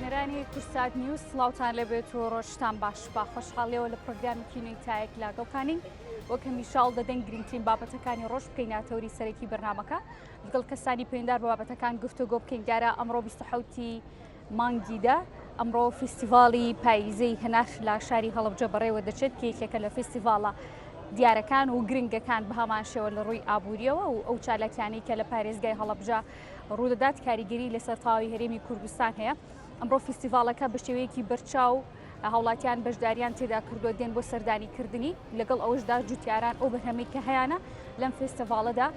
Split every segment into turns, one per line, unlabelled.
بینەرانی کوردسات نیوز سڵاوتان لێبێت و ڕۆژتان باش بە خۆشحاڵیەوە لە پرۆگرامێکی نوێی تایەک لاگەڵتانین وەک هەمیشە هەوڵ دەدەین گرنگترین بابەتەکانی ڕۆژ بکەینە تەوری سەرەکی بەرنامەکە لەگەڵ کەسانی پەیوەندار بە بابەتەکان گفتوگۆ بکەین دیارە ئەمڕۆ 27 مانگی دە ئەمڕۆ فیستیڤاڵی پاییزەی هەنار لە شاری هەڵەبجە بەڕێوە دەچێت کە یەکێکە لە فیستیڤاڵە دیارەکان و گرنگەکان بە هەمان شێوە لە ڕووی ئابووریەوە و ئەو چالاکیانەی کە لە پارێزگای هەڵەبجە ڕوودەدات کاریگەری لەسەر تەواوی هەرێمی کوردستان هەیە. ئەمڕۆ فیستیڤاڵەکە بە شێوەیەکی بەرچاو هاوڵاتیان بەشداریان تێدا کردووە دێن بۆ سەردانی کردنی لەگەڵ ئەوەشدا جوتیاران ئەو بەرهەمەی کە هەیانە لەم فێستیڤاڵەدا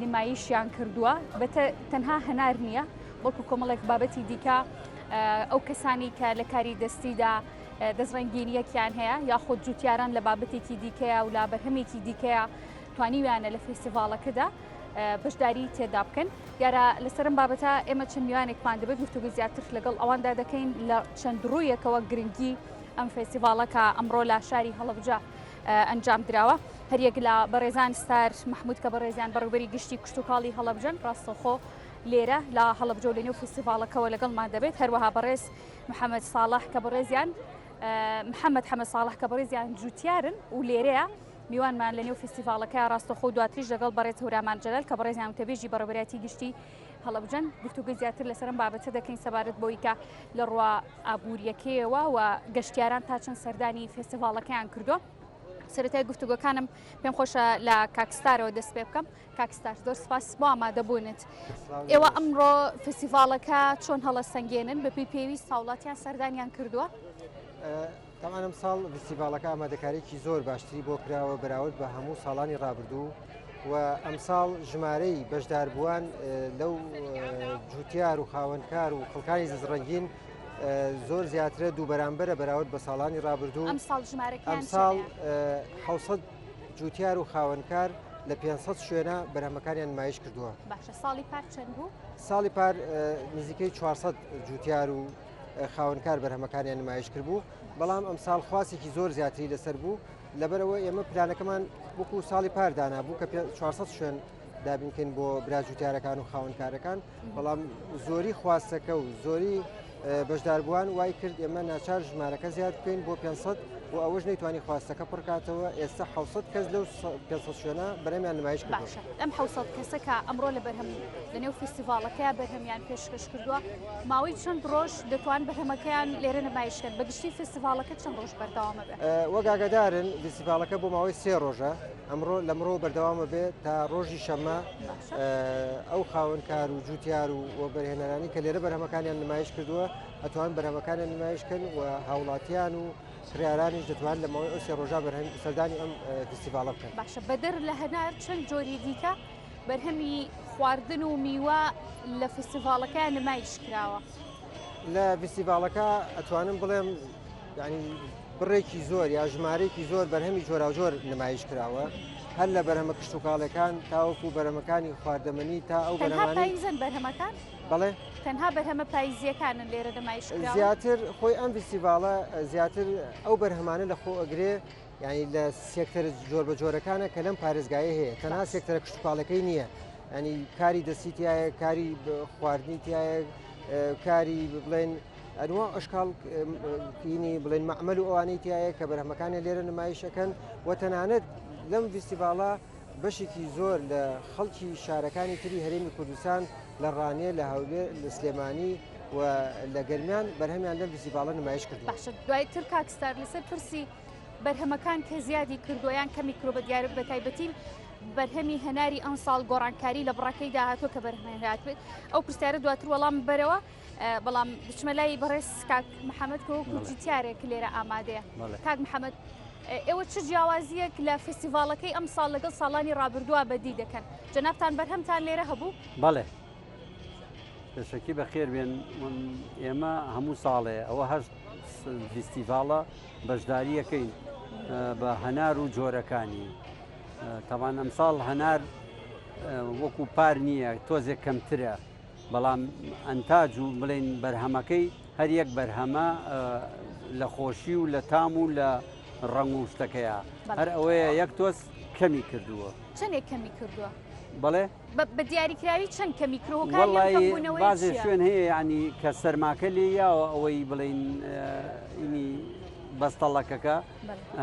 نمایشیان کردووە بە تەنها هەنار نییە بەڵکو کۆمەڵێک بابەتی دیکە ئەو کەسانی کە لە کاری دەستیدا دەستڕەنگینیەکیان هەیە یاخود جوتیاران لە بابەتێکی دیکەیە و لە بەرهەمێکی دیکەیە توانیویانە لە فێستیڤاڵەکەدا بەشداری تێدا بکەن. دیارە لەسەر ئەم بابەتە ئێمە چەند میوانێکمان دەبێت گفتوگۆی زیاتر لەگەڵ ئەواندا دەکەین لە چەند ڕوویەکەوە گرنگی ئەم فێستیڤاڵە کە ئەمڕۆ لە شاری هەڵەبجە ئەنجام دراوە هەریەک لە بەڕێزان ستار محمود کە بەڕێزیان بەڕێوبەری گشتی کشتوکاڵی هەڵەبجەن ڕاستەوخۆ لێرە لە هەڵەبجە و لەنێو فێستیڤاڵەکەوە لەگەڵمان دەبێت هەروەها بەڕێز محەممەد ساڵح کە بەڕێزیان محەممەد حەمە ساڵح کە بەڕێزیان جوتیارن و لێرەیە میوانمان لە نێو فیستیڤاڵەکە ڕاستەخۆ و دواتریش لەگەڵ بەڕێز هەورامان جەلال کە بەڕێزیان وتەبێژی بەڕێوەبەرایەتی گشتی هەڵەبجەن گفتوگۆی زیاتر لەسەر ئەم بابەتە دەکەین سەبارەت بەوەی کە لە ڕووە ئابووریەکەیەوە و گەشتیاران تا چەند سەردانی فێستیڤاڵەکەیان کردووە. سەرەتای گفتوگۆکانم پێم خۆشە لە کاک ستارەوە دەست پێ بکەم. کاک ستار زۆر سپاس بۆ ئامادەبوونت. ئێوە ئەمڕۆ فێستیڤاڵەکە چۆن هەڵەسەنگێنن؟ بەپێی پێویست هاوڵاتیان سەردانیان کردووە؟
تەبعەن ئەمساڵ ڤیستیڤاڵەکە ئامادەکاریی زۆر باشتری بۆ کراوە بەراورد بە هەموو ساڵانی ڕابردوو و ئەمساڵ ژمارەی بەشداربووان لەو جوتیار و خاوەنکار و خەڵکانی دەستڕەنگین زۆر زیاترە دوو بەرامبەرە بەراورد بە ساڵانی ڕابردوو.
ئەمساڵ ژمارەکەیان
ئەمساڵ 600 جوتیار و خاوەنکار لە 500 شوێنە بەرهەمەکانیان نمایش کردووە.
باشە ساڵی پار چەند بوو؟
ساڵی پار نزیکەی 400 جوتیار و خاوەنکار بەرهەمەکانیان نمایش کردبوو، بەڵام ئەمساڵ خواستێکی زۆر زیاتری لەسەر بوو، لەبەرئەوە ئێمە پلانەکەمان وەکو ساڵی پار دانابوو کە 400 شوێن دابینکەین بۆ برا جوتیارەکان و خاوەنکارەکان، بەڵام زۆری خواستەکە و زۆری بەشداربووان وای کرد ئێمە ناچار ژمارەکە زیاد بکەین بۆ 500 و ئەوەش نەیتوانی خواستەکە پڕکاتەوە، ئێستا 600 کەس لەو 500 شوێنە بەرهەمیان نمایش کردووە.
باشە ئەم 600 کەسە کە ئەمڕۆ لە بەرهەم لەنێو فیستیڤاڵەکەیا بەرهەمیان پێشکەش کردووە، ماوەی چەند ڕۆژ دەتوان بەرهەمەکەیان لێرە نمایش کەن؟ بە گشتی فیستیڤاڵەکە چەند ڕۆژ بەردەوامە بێ؟
وەک ئاگادارن فیستیڤاڵەکە بۆ ماوەی سێ ڕۆژە، ئەمڕۆ لەمڕۆ بەردەوامە بێ تا ڕۆژی شەممە. ئەو خاوەنکار و جوتیار و وەبەرهێنەرانی کە لێرە بەرهەمەکانیان نمایش کردووە ئەتوان بەرهەمەکانیان نمایش کەن و هاوڵاتیان و کڕیارانیش دەتوان لە ماوەی ئەو سێ ڕۆژە بەرهەم سەردانی ئەم فیستیڤاڵە بکەن.
باشە بەدەر لە هەنار چەند جۆری دیکە بەرهەمی خواردن و میوە لە فیستیڤاڵەکە نمایش کراوە؟
لە فیستیڤاڵەکە ئەتوانم بڵێم یعنی بڕێکی زۆر یا ژمارەیەکی زۆر بەرهەمی جۆراوجۆر نمایش کراوە هەر لە بەرهەمە کشتوکاڵەکان تاوەکو بەرەمەکانی خواردەمەنی تا ئەو
بەرهەمانەی پاییزن بەرهەمەکان
بەڵێ
تەنها بەرهەمە پاییزیەکانن لێرە نمایش کراون
زیاتر خۆی ئەم فیستیڤاڵە زیاتر ئەو بەرهەمانە لە خۆ ئەگرێ یعنی لە سێکتەرە جۆر بە جۆرەکانە کە لەم پارێزگایە هەیە تەنها سێکتەرە کشتوکاڵەکەی نییە ینی کاری دەستی تایە کاری خواردنی تایە کاری بڵێن ئەنوا ئەشکال کینی بڵێن مەعمل و ئەوانەی تایە کە بەرهەمەکانیان لێرە نمایش ئەکەن و تەنانەت لەم فیستیڤاڵە بەشێکی زۆر لە خەڵکی شارەکانی تری هەرێمی کوردستان لە ڕانیە لە هەولێر لە سلێمانی و لە گەرمیان بەرهەمیان لەم فیستیڤاڵە نمایش کردووە.
باشە دوایتر کاک ستار لەسەر پرسی بەرهەمەکان کە زیادی کردووە یان کەمی کردووە بە دیارە بە تایبەتی بەرهەمی هەناری ئەمساڵ گۆڕانکاری لە بڕەکەیدا هاتووە کە بەرهەمێن هاتبێت ئەو پرسیارە دواتر وەڵام بەرەوە بەڵام بچمە لای بەڕێز کاک محەممەد کە وەکو جوتیارێک لێرە ئامادەیە کاک محەممەد ئێوە چ جیاوازیەک لە فستیڤالەکەی ئەم ساڵ لەگەڵ ساڵانی ڕابردووە بەدی دەکەن جەنابتان بەرهەمتان لێرە هەبوو؟
بەڵێ پێشەکی بەخێر بێن ئێمە هەموو ساڵێ ئەوە هەشت فیستیڤاڵە بەشداریەکەین بە هەنار و جۆرەکانی تەوان ئەمساڵ هەنار وەکو پار نییە تۆزێک کەمترە بەڵام ئەنتاج و بڵێن بەرهەمەکەی هەر یەک بەرهەمە لە خۆشی و لە تام و لە ڕەنگ و شتەکەیە هەر ئەوەیە یەک تۆز کەمی کردووە.
چەندێک کەمی کردووە؟
بەڵێ
بە دیاریکراوی چەند کەمی کرد هۆکاری ئەم کەمبوونەوەیە
بازێ شوێن هەیە ینی کە سەرماکە لێ یاوە ئەوەی بڵین ئینی بەستەڵەکەکە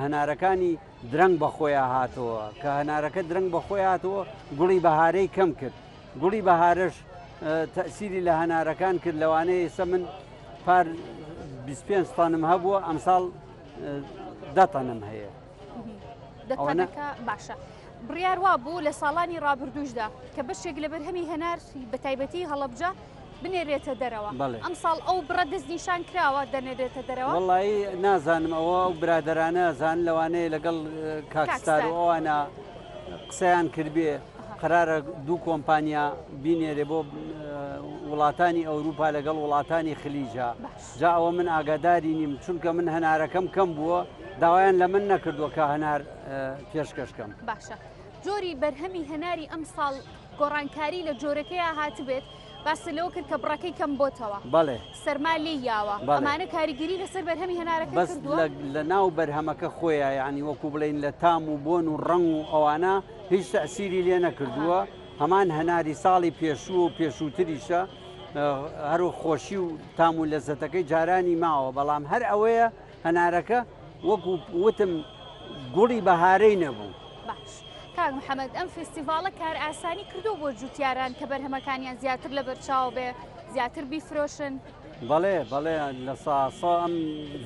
هەنارەکانی درەنگ بەخۆیان هاتەوە کە هەنارەکە درەنگ بەخۆی هاتەوە گوڵی بەهارەی کەم کرد گوڵی بەهارەش تەسیری لە هەنارەکان کرد لەوانەیە ئێستا من پار 25 تەنم هەبووە ئەمساڵ دە تەنم هەیە.
دەتەنەکە باشە. بڕیار وا بوو لە ساڵانی ڕابردووشدا کە بەشێک لە بەرهەمی هەنار بە تایبەتی هەڵەبجە بنێرێتە دەرەوە ئەم ساڵ ئەو بڕە دەستنیشان کراوە دەنێرێتە دەرەوە
وڵی نازانم ئەوە ئەو برادرانە زان لەوانەیە لەگەڵ کاکستار و ئەوانە قسەیان کردبێ قەرارە دوو کۆمپانیا بینێرێ بۆ وڵاتانی ئەوروپا لەگەڵ وڵاتانی خلیجا جا ئەوە من ئاگاداری نیم چونکە من هەنارەکەم کەم بووە داوایان لە من نەکردووە کە هەنار پێشکەش کەم.
باشە جۆری بەرهەمی هەناری ئەمساڵ گۆڕانکاری لە جۆرەکەیا هاتبێت باست لەوە کرد کە بڕەکەی کەم بۆتەوە
بەڵێ
سەرما لێی یاوە ئەمانە کاریگەری لەسەر بەرهەمی هەنارەکە
بەس لە ناو بەرهەمەکە خۆیان یعنی وەکو بڵین لە تام و بۆن و ڕەنگ و ئەوانە هیچ تەسیری لێ نەکردووە هەمان هەناری ساڵی پێشوو و پێشووتریشە هەرو خۆشی و تام و لەزەتەکەی جارانی ماوە بەڵام هەر ئەوەیە هەنارەکە وەکو وتم گوڵی بەهارەی نەبوو.
باش کاک محەمەد ئەم فێستیڤاڵە کارئاسانی کردووە بۆ جوتیاران کە بەرهەمەکانیان زیاتر لەبەرچاو بێ زیاتر بیفرۆشن؟
بەڵێ بەڵێ لە ساسە ئەم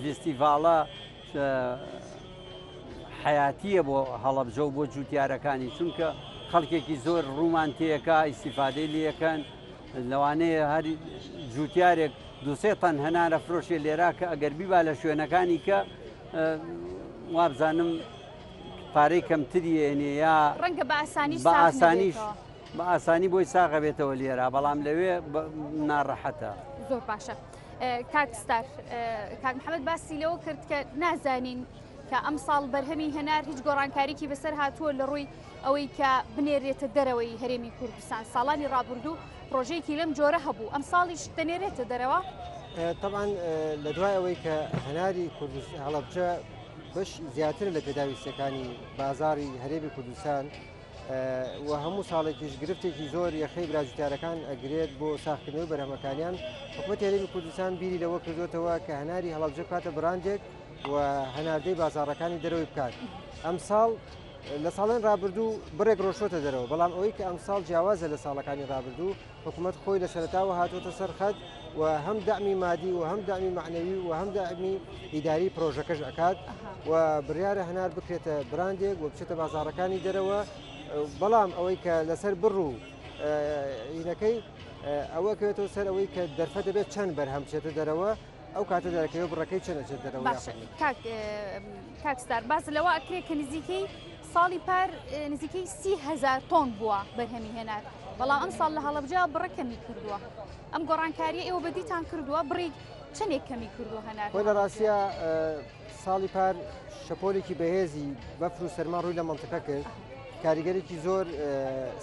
فێستیڤاڵە حیاتیە بۆ هەڵەبجە و بۆ جوتیارەکانی چونکە خەڵکێکی زۆر ڕوومان تێکا ئیسیفادەی لەکەن لەوانەیە هەر جوتیارێک دوسێ تەن هەنارە فرۆشێ لێرا کە ئەگەر بیبا لە شوێنەکانی کە وابزانم پارەی کەمتری ێنێ یا
ڕەنگە بە ئاسانیش
بە ئاسانیش بە ئاسانی بۆی ساغە بێتەوە لێرە بەڵام لەوێ ناڕەحەتە.
زۆر باشە کاک ستار کاک محەممەد باسی لەوە کرد کە نازانین کە ئەمساڵ بەرهەمی هەنار هیچ گۆڕانکاریکی بەسەر هاتووە لە ڕووی ئەوەی کە بنێرێتە دەرەوەی هەرێمی کوردستان ساڵانی ڕابردوو پرۆژەیەکی لەم جۆرە هەبوو ئەمساڵیش دەنێرێتە دەرەوە؟
تەبعەن لە دوای ئەوەی کە هەناری کوردستان هەڵەبجە بەش زیاترە لە پێداویستیەکانی بازاری هەرێمی کوردستان و هەموو ساڵێکیش گرفتێکی زۆر یەخەی براجوتیارەکان ئەگرێت بۆ ساخکردنەوەی بەرهەمەکانیان حکوومەت هەرێمی کوردستان بیری لەوە کردوێتەوە کە هەناری هەڵەبجە بکاتە براندێک و هەناردەی بازاڕەکانی دەرەوەی بکات ئەمساڵ لە ساڵێن رابردوو بڕێک ڕۆشتە دەرەوە بەڵام ئەوەی کە ئەمساڵ جیاوازە لە ساڵەکانی رابردوو حکوومەت خۆی لە سەرتاوە هاتووەتە سەر خەت و هەم دەعمی مادی و هەم دەعمی معنەوی و هەم دەعمی ئیداری پرۆژەکەش ئەکات و بڕیارە هەنار بکرێتە براندێک و بچێتە بازاڕەکانی دەرەوە بەڵام ئەوەی کە لەسەر بڕ و هینەکەی ئەوە کەوێتەوە سەر ئەوەی کە دەرفەت دەبێت چەند بەرهەم بچێتە دەرەوە ئەو کاتە دەرەکەوێت بڕەکەی چەند ئەچێت دەرەوە
باشە کاک کاک ستار باس لەوە ئەکرێ کە نزیکەی ساڵی پار نزیکەی 30هزار تۆن بووە بەرهەمی هێنار بەڵام ئەم ساڵ لە هەڵەبجە بڕە کەمی کردووە ئەم گۆڕانکاریە ئێوە بەدیتان کردووە بڕی چەندێک کەمی کردووە هەنار
خۆی لە ڕاستە ساڵی پار شەپۆلێکی بەهێزی بەفر و سەرما ڕووی لە منطقە کرد کاریگەرێکی زۆر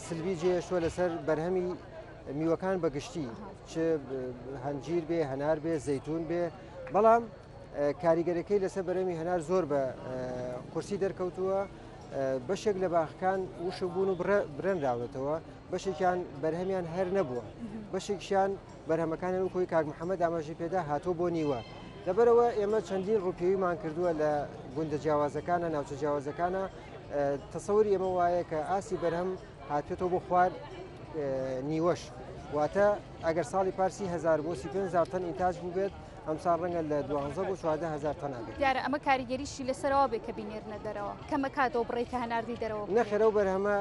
سلبی جێشوە لەسەر بەرهەمی میوەکان بە گشتی چ هەنجیر بێ هەنار بێ زەیتون بێ بەڵام کاریگەرەکەی لەسەر بەرەمی هەنار زۆر بە قورسی دەرکەوتووە بەشێک لە باخەکان وشک بوون و برێنراونەتەوە بەشێکیان بەرهەمیان هەر نەبووە بەشێکیان بەرهەمەکانی وەکوی کاک محەممەد ئاماژەی پێدا هاتووە بۆ نیوە لەبەرەوە ئێمە چەندین ڕوپێویمان کردووە لە گوندە جیاوازەکانە ناوچە جیاوازەکانە تەسەوری ئێمە وایە کە ئاستی بەرهەم هاتوێتەوە بۆ خوار نیوەش واتە ئەگەر ساڵی پارسی 1000 بۆ 35 تەن ئینتاج بووبێت ئەمساڵ ڕەنگە لە دوانزە بۆ 14 هەزار تەن بێت.
دیارە ئەمە کاریگەریشی لەسەرەوە بێ کە بینێرنە دەرەوە کەمە کاتەوە بڕێک کە هەناردەی دەرەوە بکرێت.
نەخێر ئەو بەرهەمە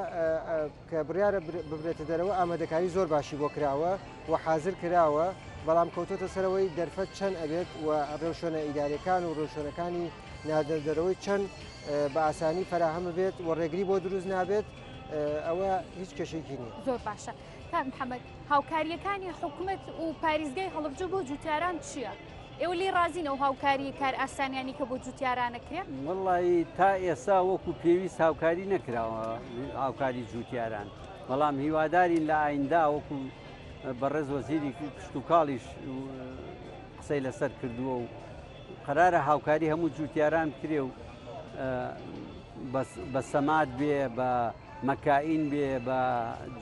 کە بڕیارە ببرێتە دەرەوە ئامادەکاری زۆر باشی بۆ کراوە و حازر کراوە، بەڵام کەوتۆتە سەرەوەی دەرفەت چەند ئەبێت و ڕێوشوێنە ئیداریەکان و ڕێوشوێنەکانی ناردنە دەرەوەی چەند بە ئاسانی فەراهەم ببێت و ڕێگری بۆ دروست نابێت ئەوە هیچ کێشەیەکی نییە.
زۆر باشە کاک محەممەد هاوکارییەکانی حکومەت و پاریزگای هەڵەبجە بۆ جوتیاران چییە؟ ئێوە لێی ڕازین ئەو هاوکاری کار ئاسانیانی کە بۆ جوتیاران ئەکرێ؟
وەڵی تا ئێستا وەکو پێویست هاوکاری نەکراوە هاوکاری جوتیاران بەڵام هیوادارین لە ئایندا وەکو بەڕێز وەزیری کشتتوکاڵیش قسەی لەسەر کردووە و قەرارە هاوکاری هەموو جوتیاران بکرێ و بە سەماد بێ بە. مەکائین بێ بە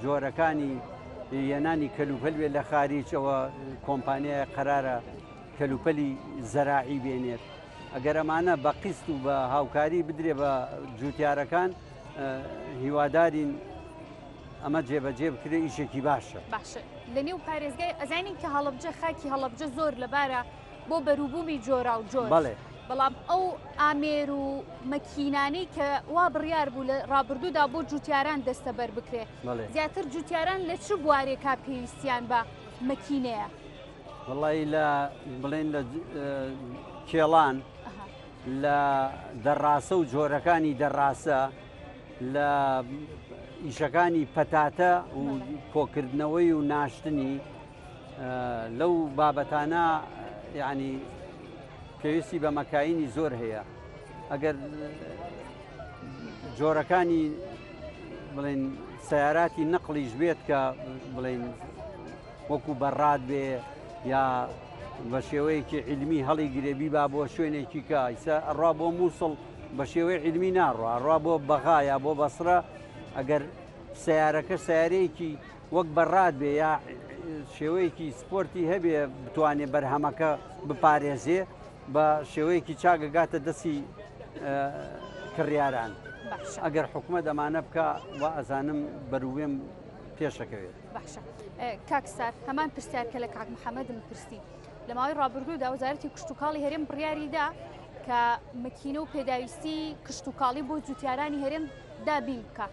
جۆرەکانی یەنانی کەلوپەل بێ لە خاریچەوە کۆمپانیای قەرارە کەلوپەلی زەراعی بێنێت ئەگەر ئەمانە بە قیست و بە هاوکاری بدرێ بە جوتیارەکان هیوادارین ئەمە جێبەجێ بکرێ ئیشێکی باشە.
باشە لە نێو پارێزگای ئەزانین کە هەڵەبجە خاکی هەڵەبجە زۆر لەبارە بۆ بەروبوومی جۆرا و جۆر
بەڵێ.
بەڵام ئەو ئامێر و مەکینانەی کە وا بڕیار بوو لە ڕابردوودا بۆ جوتیاران دەستەبەر بکرێ زیاتر جوتیاران لە چ بوارێکا پێویستیان بە مەکینەیە؟
وەڵی لە بڵێن لە کێڵان لە دەڕاسە و جۆرەکانی دەڕاسە لە ئیشەکانی پەتاتە و کۆکردنەوەی و ناشتنی لەو بابەتانە یعنی پێویستی بە مەکاینی زۆر هەیە ئەگەر جۆرەکانی بڵێن سیاراتی نەقلیش بێت کە بڵێن وەکو بەڕاد بێ یا بە شێوەیەکی عیلمی هەڵی گرێبی با بۆ شوێنێکی کە ئیسا ئەڕوا بۆ مووسڵ بە شێوەی عیلمی ناڕوا ئەڕوا بۆ بەغا یا بۆ بەسرە ئەگەر سیارەکە سیارەیەکی وەک بەڕاد بێ یا شێوەیەکی سپۆرتی هەبێ بتوانێ بەرهەمەکە بپارێزێ بە شێوەیەکی چاگەگاتە دەستی کڕیاران ئەگەر حکومە دەمانە بکە و ئەزانم بەروێم پێشەکەوێت.
باشە کاک ستار هەمان پرسیار کە لە کاک محەممەدم پرسی لە ماوەی ڕابردوودا وەزارەتی کشتتوکاڵی هەرێم بڕیاریدا کە مەکینە و پێداویستی کشتتوکاڵی بۆ جوتیارانی هەرێم دابین بکە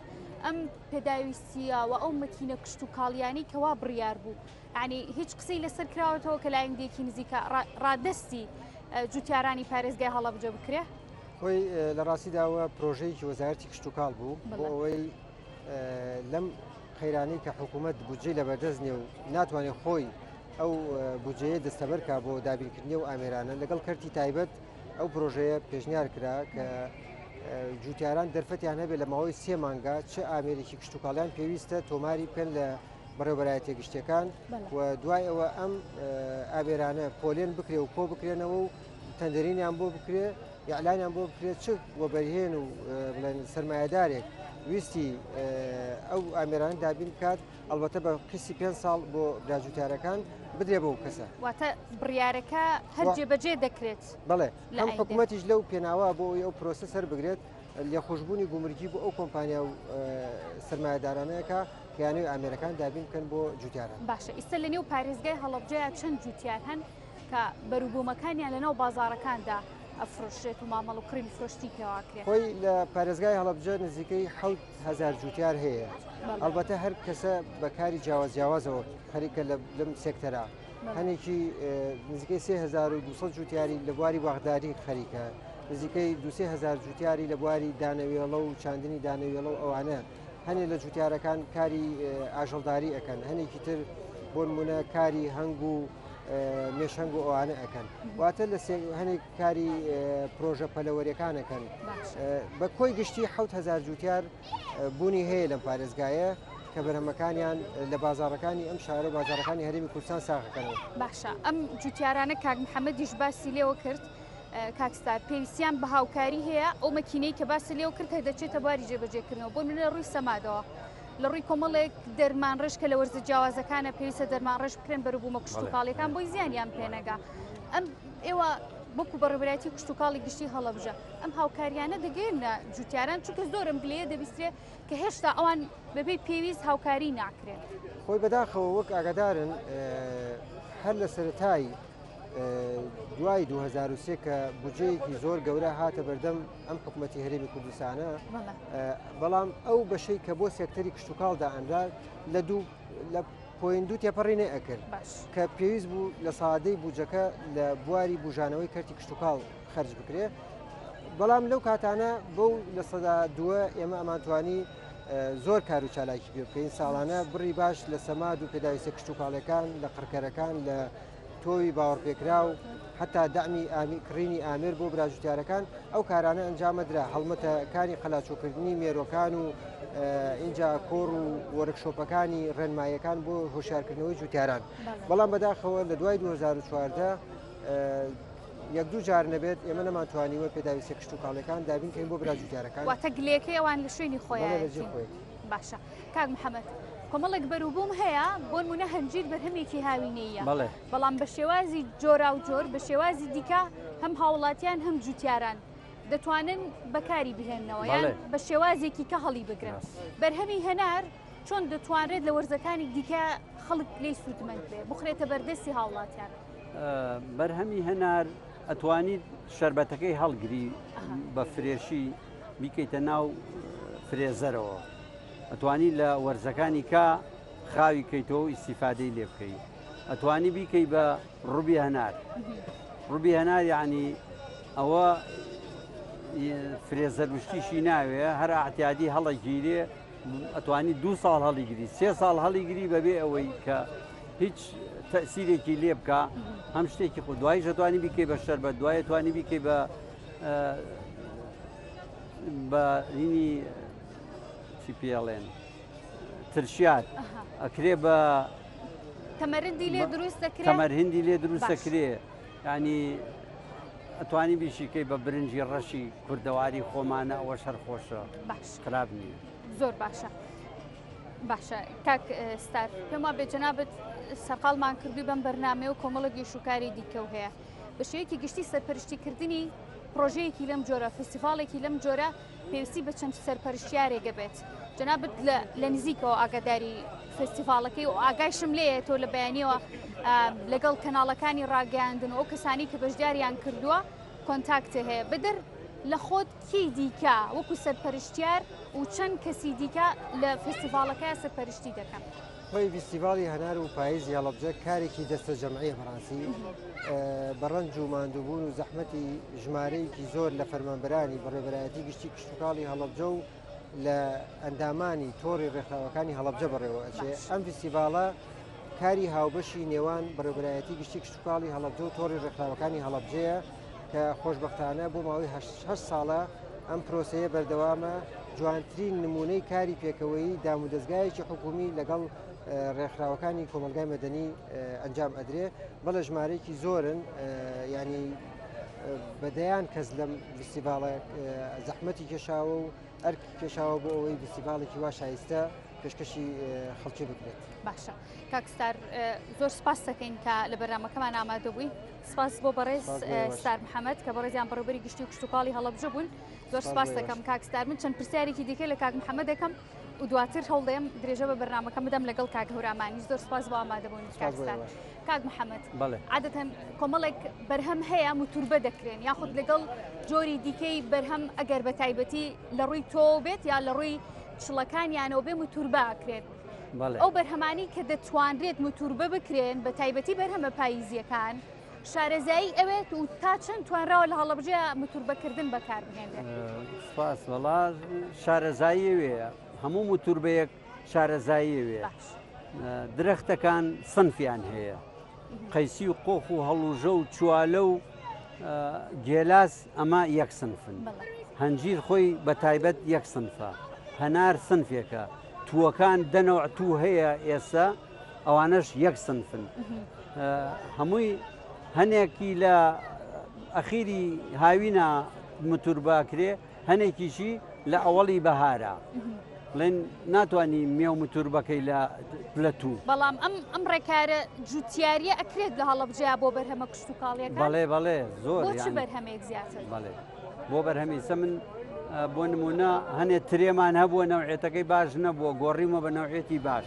ئەم پێداویستیە و ئەو مەکینە کشتتوکاڵیانی کەوا بڕیار بوو ینی هیچ قسەی لەسەر کراوەتەوە کە لایەندێکی نزیکە ڕادستی جوتیارانی پارێزگای هەڵەبجە بکرێ
خۆی لە ڕاستیداوە پرۆژەیەکی وەزارەتی کشتتوکاڵ بوو بۆ ئەوەی لەم قەیرانەی کە حکوومەت بودجەی لەبەردەست نیە و ناتوانێت خۆی ئەو بودجەیە دەستەبەر کا بۆ دابینکردنی ئەو ئامێرانە لەگەڵ کەرتی تایبەت ئەو پرۆژەیە پێشنیار کرا کە جوتیاران دەرفەتیان هەبێت لە ماوەی سێ مانگا چ ئامێرێکی کشتتوکاڵیان پێویستە تۆماری بکەن لە بەڕێوبەرایەتیە گشتیەکان و دوای ئەوە ئەم ئامێرانە پۆلێن بکرێ و کۆ بکرێنەوە و تەندەرینیان بۆ بکرێ ئیعلانیان بۆ بکرێت چ وەبەرهێن و بڵێن سەرمایەدارێک ویستی ئەو ئامێرانە دابین بکات ئەڵبەتە بە قیسی پێ ساڵ بۆ براجوتارەکان بدرێ بۆ کەسە.
واتە بڕیارەکە هەر جێبەجێ دەکرێت.
بەڵێ هەم حکوومەتیش لەو پێناوە بۆ ئەوی ئەو پرۆسە سەر بگرێت لێخۆشببوونی گومرگی بۆ ئەو کۆمپانیا و سرمایهدارانەیەکە کە یانەوەی ئامێرەکان دابین بکەن بۆ جوتیاران.
باشە ئیستا لە نێو پارێزگای هەڵەبجەیە چەند جوتیار هەن کە بەروبوومەکانیان لەناو بازاڕەکاندا ئەفرۆشرێت و مامەڵ و کڕین و فرۆشتنی پێوە ئەکرێ.
خۆی لە پارێزگای هەڵەبجە نزیکەی 7000 جوتیار هەیە ئەڵبەتە هەر کەسە بە کاری جیاواز جیاوازەوە خەریکە لەم سێکتەرە هەنێکی نزیکەی 3200 جوتیاری لە بواری باخداری خەریکە نزیکەی 2000 جوتیاری لە بواری دانەوێڵە و چاندنی دانەوێڵە و ئەوانە هەنێ لە جوتیارەکان کاری ئاژەڵداری ئەەکەن هەنێکی تر بۆ نمونە کاری هەنگ و مێشهەنگ و ئەوانە ئەەکەن واتە لە هەنێک کاری پرۆژە پەلەوەریەکانەکەن بە کۆی گشتی 1000 جوتیار بوونی هەیە لەم پارێزگایە کە بەرهەمەکانیان لە بازارەکانی ئەم شارە و بازارەکانی هەرێمی کوردستان ساغەکەنەوە.
باشە ئەم جوتیارانە کاک محەممەدیش باسی لێوە کرد کاک ستار پێویستیان بە هاوکاری هەیە ئەو مەکینەی کە باسی لێوە کرد هەر دەچێتە بواری جێبەجێکردنەوە بۆ نمونە لە ڕووی سەمادەوە لە ڕووی کۆمەڵێک دەرمانڕێژ کە لە وەرزە جیاوازەکانە پێویستە دەرمانڕێژ بکرێن بەروبوومە کشتوکاڵیەکان بۆی زیانیان پێنەگا ئەم ئێوە وەکو بەڕێوەبەرایەتی کشتوکاڵی گشتی هەڵەبجە ئەم هاوکاریانە دەگەیەنە جوتیاران چونکە زۆرم گلەیە دەبیسترێ کە هێشتا ئەوان بەبێ پێویست هاوکاری ناکرێن.
خۆی بەداخەوە وەک ئاگادارن هەر لە سەرەتای دوای 2023 کە بودجەیەکی زۆر گەورە هاتە بەردەم ئەم حکوومەتی هەرێمی کوردستانە بەڵام ئەو بەشەی کە بۆ سێکتەری کشتتوکاڵ دائەنرا لە دوو لە point دوو تێپەڕی نەئەکرد کە پێویست بوو لە سادەی بودجەکە لە بواری بژانەوەی کەرتی کشتتوکاڵ خرج بکرێ بەڵام لەو کاتانە بەو لە سەدا دووە ئێمە ئەمانتوانی زۆر کار و چالاکی پێ بکەین ساڵانە بڕی باش لە سەماد و پێداویستە کشتتوکاڵەکان لە قڕکەرەکان لە تۆوی باوەڕپێکراو، هەتا دەعمی ئامی کڕینی ئامێر بۆ برا جوتیارەکان، ئەو کارانە ئەنجامەدرا، هەڵمەتە کانی قەلاچۆکردنی مێرۆکان و ئینجا کۆڕ و وۆرکشۆپەکانی ڕێنماییەکان بۆ هۆشیارکردنەوەی جوتیاران. بەڵام بەداخەوە لە دوای 2014 یەک دوو جار نەبێت ئێمە نەمانتوانیوە پێداویستیە کشتوکاڵیەکان دابین کەین بۆ برا جوتیارەکان.
واتە گلەیەکەی ئەوان لە شوێنی خۆیەتی. باشە کاک محەممەد کۆمەڵێک بەروبووم هەیە بۆ نمونە هەنجیر بەرهەمێکی هاوینەیە بەڵام بە شێوازی جۆرا و جۆر بە شێوازی دیکە هەم هاوڵاتیان هەم جوتیاران دەتوانن بەکاری بهێننەوە یان بە شێوازێکی کە هەڵی بگرن بەرهەمی هەنار چۆن دەتوانرێت لە وەرزەکانی دیکە خەڵک لێی سوودمەند بێ بخرێتە بەردەستی هاوڵاتیان؟
بەرهەمی هەنار ئەتوانیت شەربەتەکەی هەڵگری بە فرێشی بیکەیتە ناو فرێزەرەوە ئەتوانی لە وەرزەکانی کا خاوی کەیتەوە و ئیسیفادەی لێ بکەی ئەتوانی بیکەی بە ڕوبی هەنار ڕوبی هەنار یعنی ئەوە فرێزەروشتیشی ناوێ هەر ئاعتیادی هەڵەگیرێ ئەتوانی دو ساڵ هەڵیگری سێ ساڵ هەڵیگری بەبێ ئەوەی کە هیچ تەسیرێکی لێ بکە هەم شتێکی خۆ دوایی ژەتوانی بیکەی بە شەر بە دوای توانی بیکەی بە بە هینی چی پێڵێن ترشیات ئەکرێ بە
تەمەرندی لێ دروست دەکرێت
تەمەرهندی لێ دروست دەکرێ ینی ئەتوانی بیشیکەی بە برنجی ڕەشی کوردەواری خۆمانە ئەوەش هەر خۆشە
باش
خراپ نییە.
زۆر باشە باشە کاک ستار پێم وا بێ جەنابت سەرقاڵمان کردووی بەم بەرنامەیە و کۆمەڵێک ئیش و کاری دیکە و هەیە بە شێوەیەکی گشتی سەرپەرشتیکردنی پرۆژەیەکی لەم جۆرە فستیڤاڵێکی لەم جۆرە پێویستی بە چەند سەرپەرشتیارێکە بێت جەنابت لە نزیکەوە ئاگاداری فستیڤاڵەکەی و ئاگایشم لێیە تۆ لە بەیانیەوە لەگەڵ کەناڵەکانی ڕاگەیاندن و ئەو کەسانی کە بەشداریان کردووە contact هەیە بەدەر لە خۆت کێی دیکە وەکو سەرپەرشتیار و چەند کەسی دیکە لە فستیڤاڵەکە سەرپەرشتی دەکەن؟
خۆی فیستیڤاڵی هەنار و پاییزی هەڵەبجە کارێکی دەستە جەمعیە بەڕاستی بە ڕەنج و ماندووبوون و زەحمەتی ژمارەیەکی زۆر لە فەرمانبەرانی بەڕێوەبەرایەتی گشتی کشتوکاڵی هەڵەبجە و لە ئەندامانی تۆڕی ڕێکخراوەکانی هەڵەبجە بەڕێوە ئەچێ ئەم فیستیڤاڵە کاری هاوبەشی نێوان بەڕێوەبەرایەتی گشتی کشتوکاڵی هەڵەبجە و تۆڕی ڕێکخراوەکانی هەڵەبجەیە کە خۆشبەختانە بۆ ماوەی هەشت ساڵە ئەم پرۆسەیە بەردەوامە، جوانترین نمونەی کاری پێکەوەیی دامودەزگایەکی حکومی لەگەڵ ڕێکخراوەکانی کۆمەڵگای مەدەنی ئەنجام ئەدرێ، بەڵێ ژمارەیەکی زۆرن ینی بەدەیان کەس لەم فیستیڤاڵە زەحمەتی کێشاوە و ئەرکی کێشاوە بۆ ئەوەی فیستیڤاڵێکی وا شایستە پێشکەشی خەڵکی بکرێت.
باشە کاک ستار زۆر سپاس دەکەین کە لە بەرنامەکەمان ئامادە بووی. سپاس بۆ بەڕێز ستار محەممەد کە بەڕێزیان بەڕێوەبەری گشتی و کشتوکاڵی هەڵەبجە بوون. زۆر سپاس دەکەم کاک ستار. من چەند پرسیارێکی دیکە لە کاک محەممەد دەکەم و دواتر هەوڵدەم درێژە بە بەرنامەکەم بدەم لەگەڵ کاک هەورامانی. زۆر سپاس بۆ ئامادەبوون کاک ستار. کاک محەممەد عادەتەن کۆمەڵێک بەرهەم هەیە موتوربە دەکرێن یاخود لەگەڵ جۆری دیکەی بەرهەم ئەگەر بە تایبەتی لە ڕووی تۆ بێت یا لە ڕووی چڵەکانیانەوە بێ موتوربە ئەکرێت. ئەو بەرهەمانەی کە دەتوانرێت موتوربە بکرێن بە تایبەتی بەرهەمە پاییزییەکان شارەزایی ئەوێت و تا چەند توانراوە لە هەڵەبجە موتوربەکردن بەکاربهێنرێت؟
سپاس وەڵا شارەزایی وێ هەموو موتوربەیەک شارەزایی وێ درەختەکان سنفیان هەیە قەیسی و قۆخ و هەڵوژە و چوالە و گێلاس ئەمە یەک سنفن هەنجیر خۆی بە تایبەت یەک سنفە هەنار سنفێکە تووەکان دە نەوع توو هەیە ئێستا ئەوانەش یەک سنفن هەمووی هەنێکی لە ئەخیری هاوینە متورباکرێ هەنێکیشی لە ئەوەڵی بەهارە بڵێن ناتوانانی مێو متوربەکەی لە لە توو
بەڵام ئەم ئەم ڕێکارە جوتیاریە ئەکرێت لە هەڵەبجەیا بۆ بەرهەمە کشتوکاڵیەکان
بەڵێ بەڵێ زۆر
بۆ چ بەرهەمێک زیاتر
بەڵێ بۆ بەرهەمی سە من بۆ نمونە هەنێ ترێمان هەبووە نەوعێتەکەی باش نەبووە گۆڕیمە بە نەوعێتی باش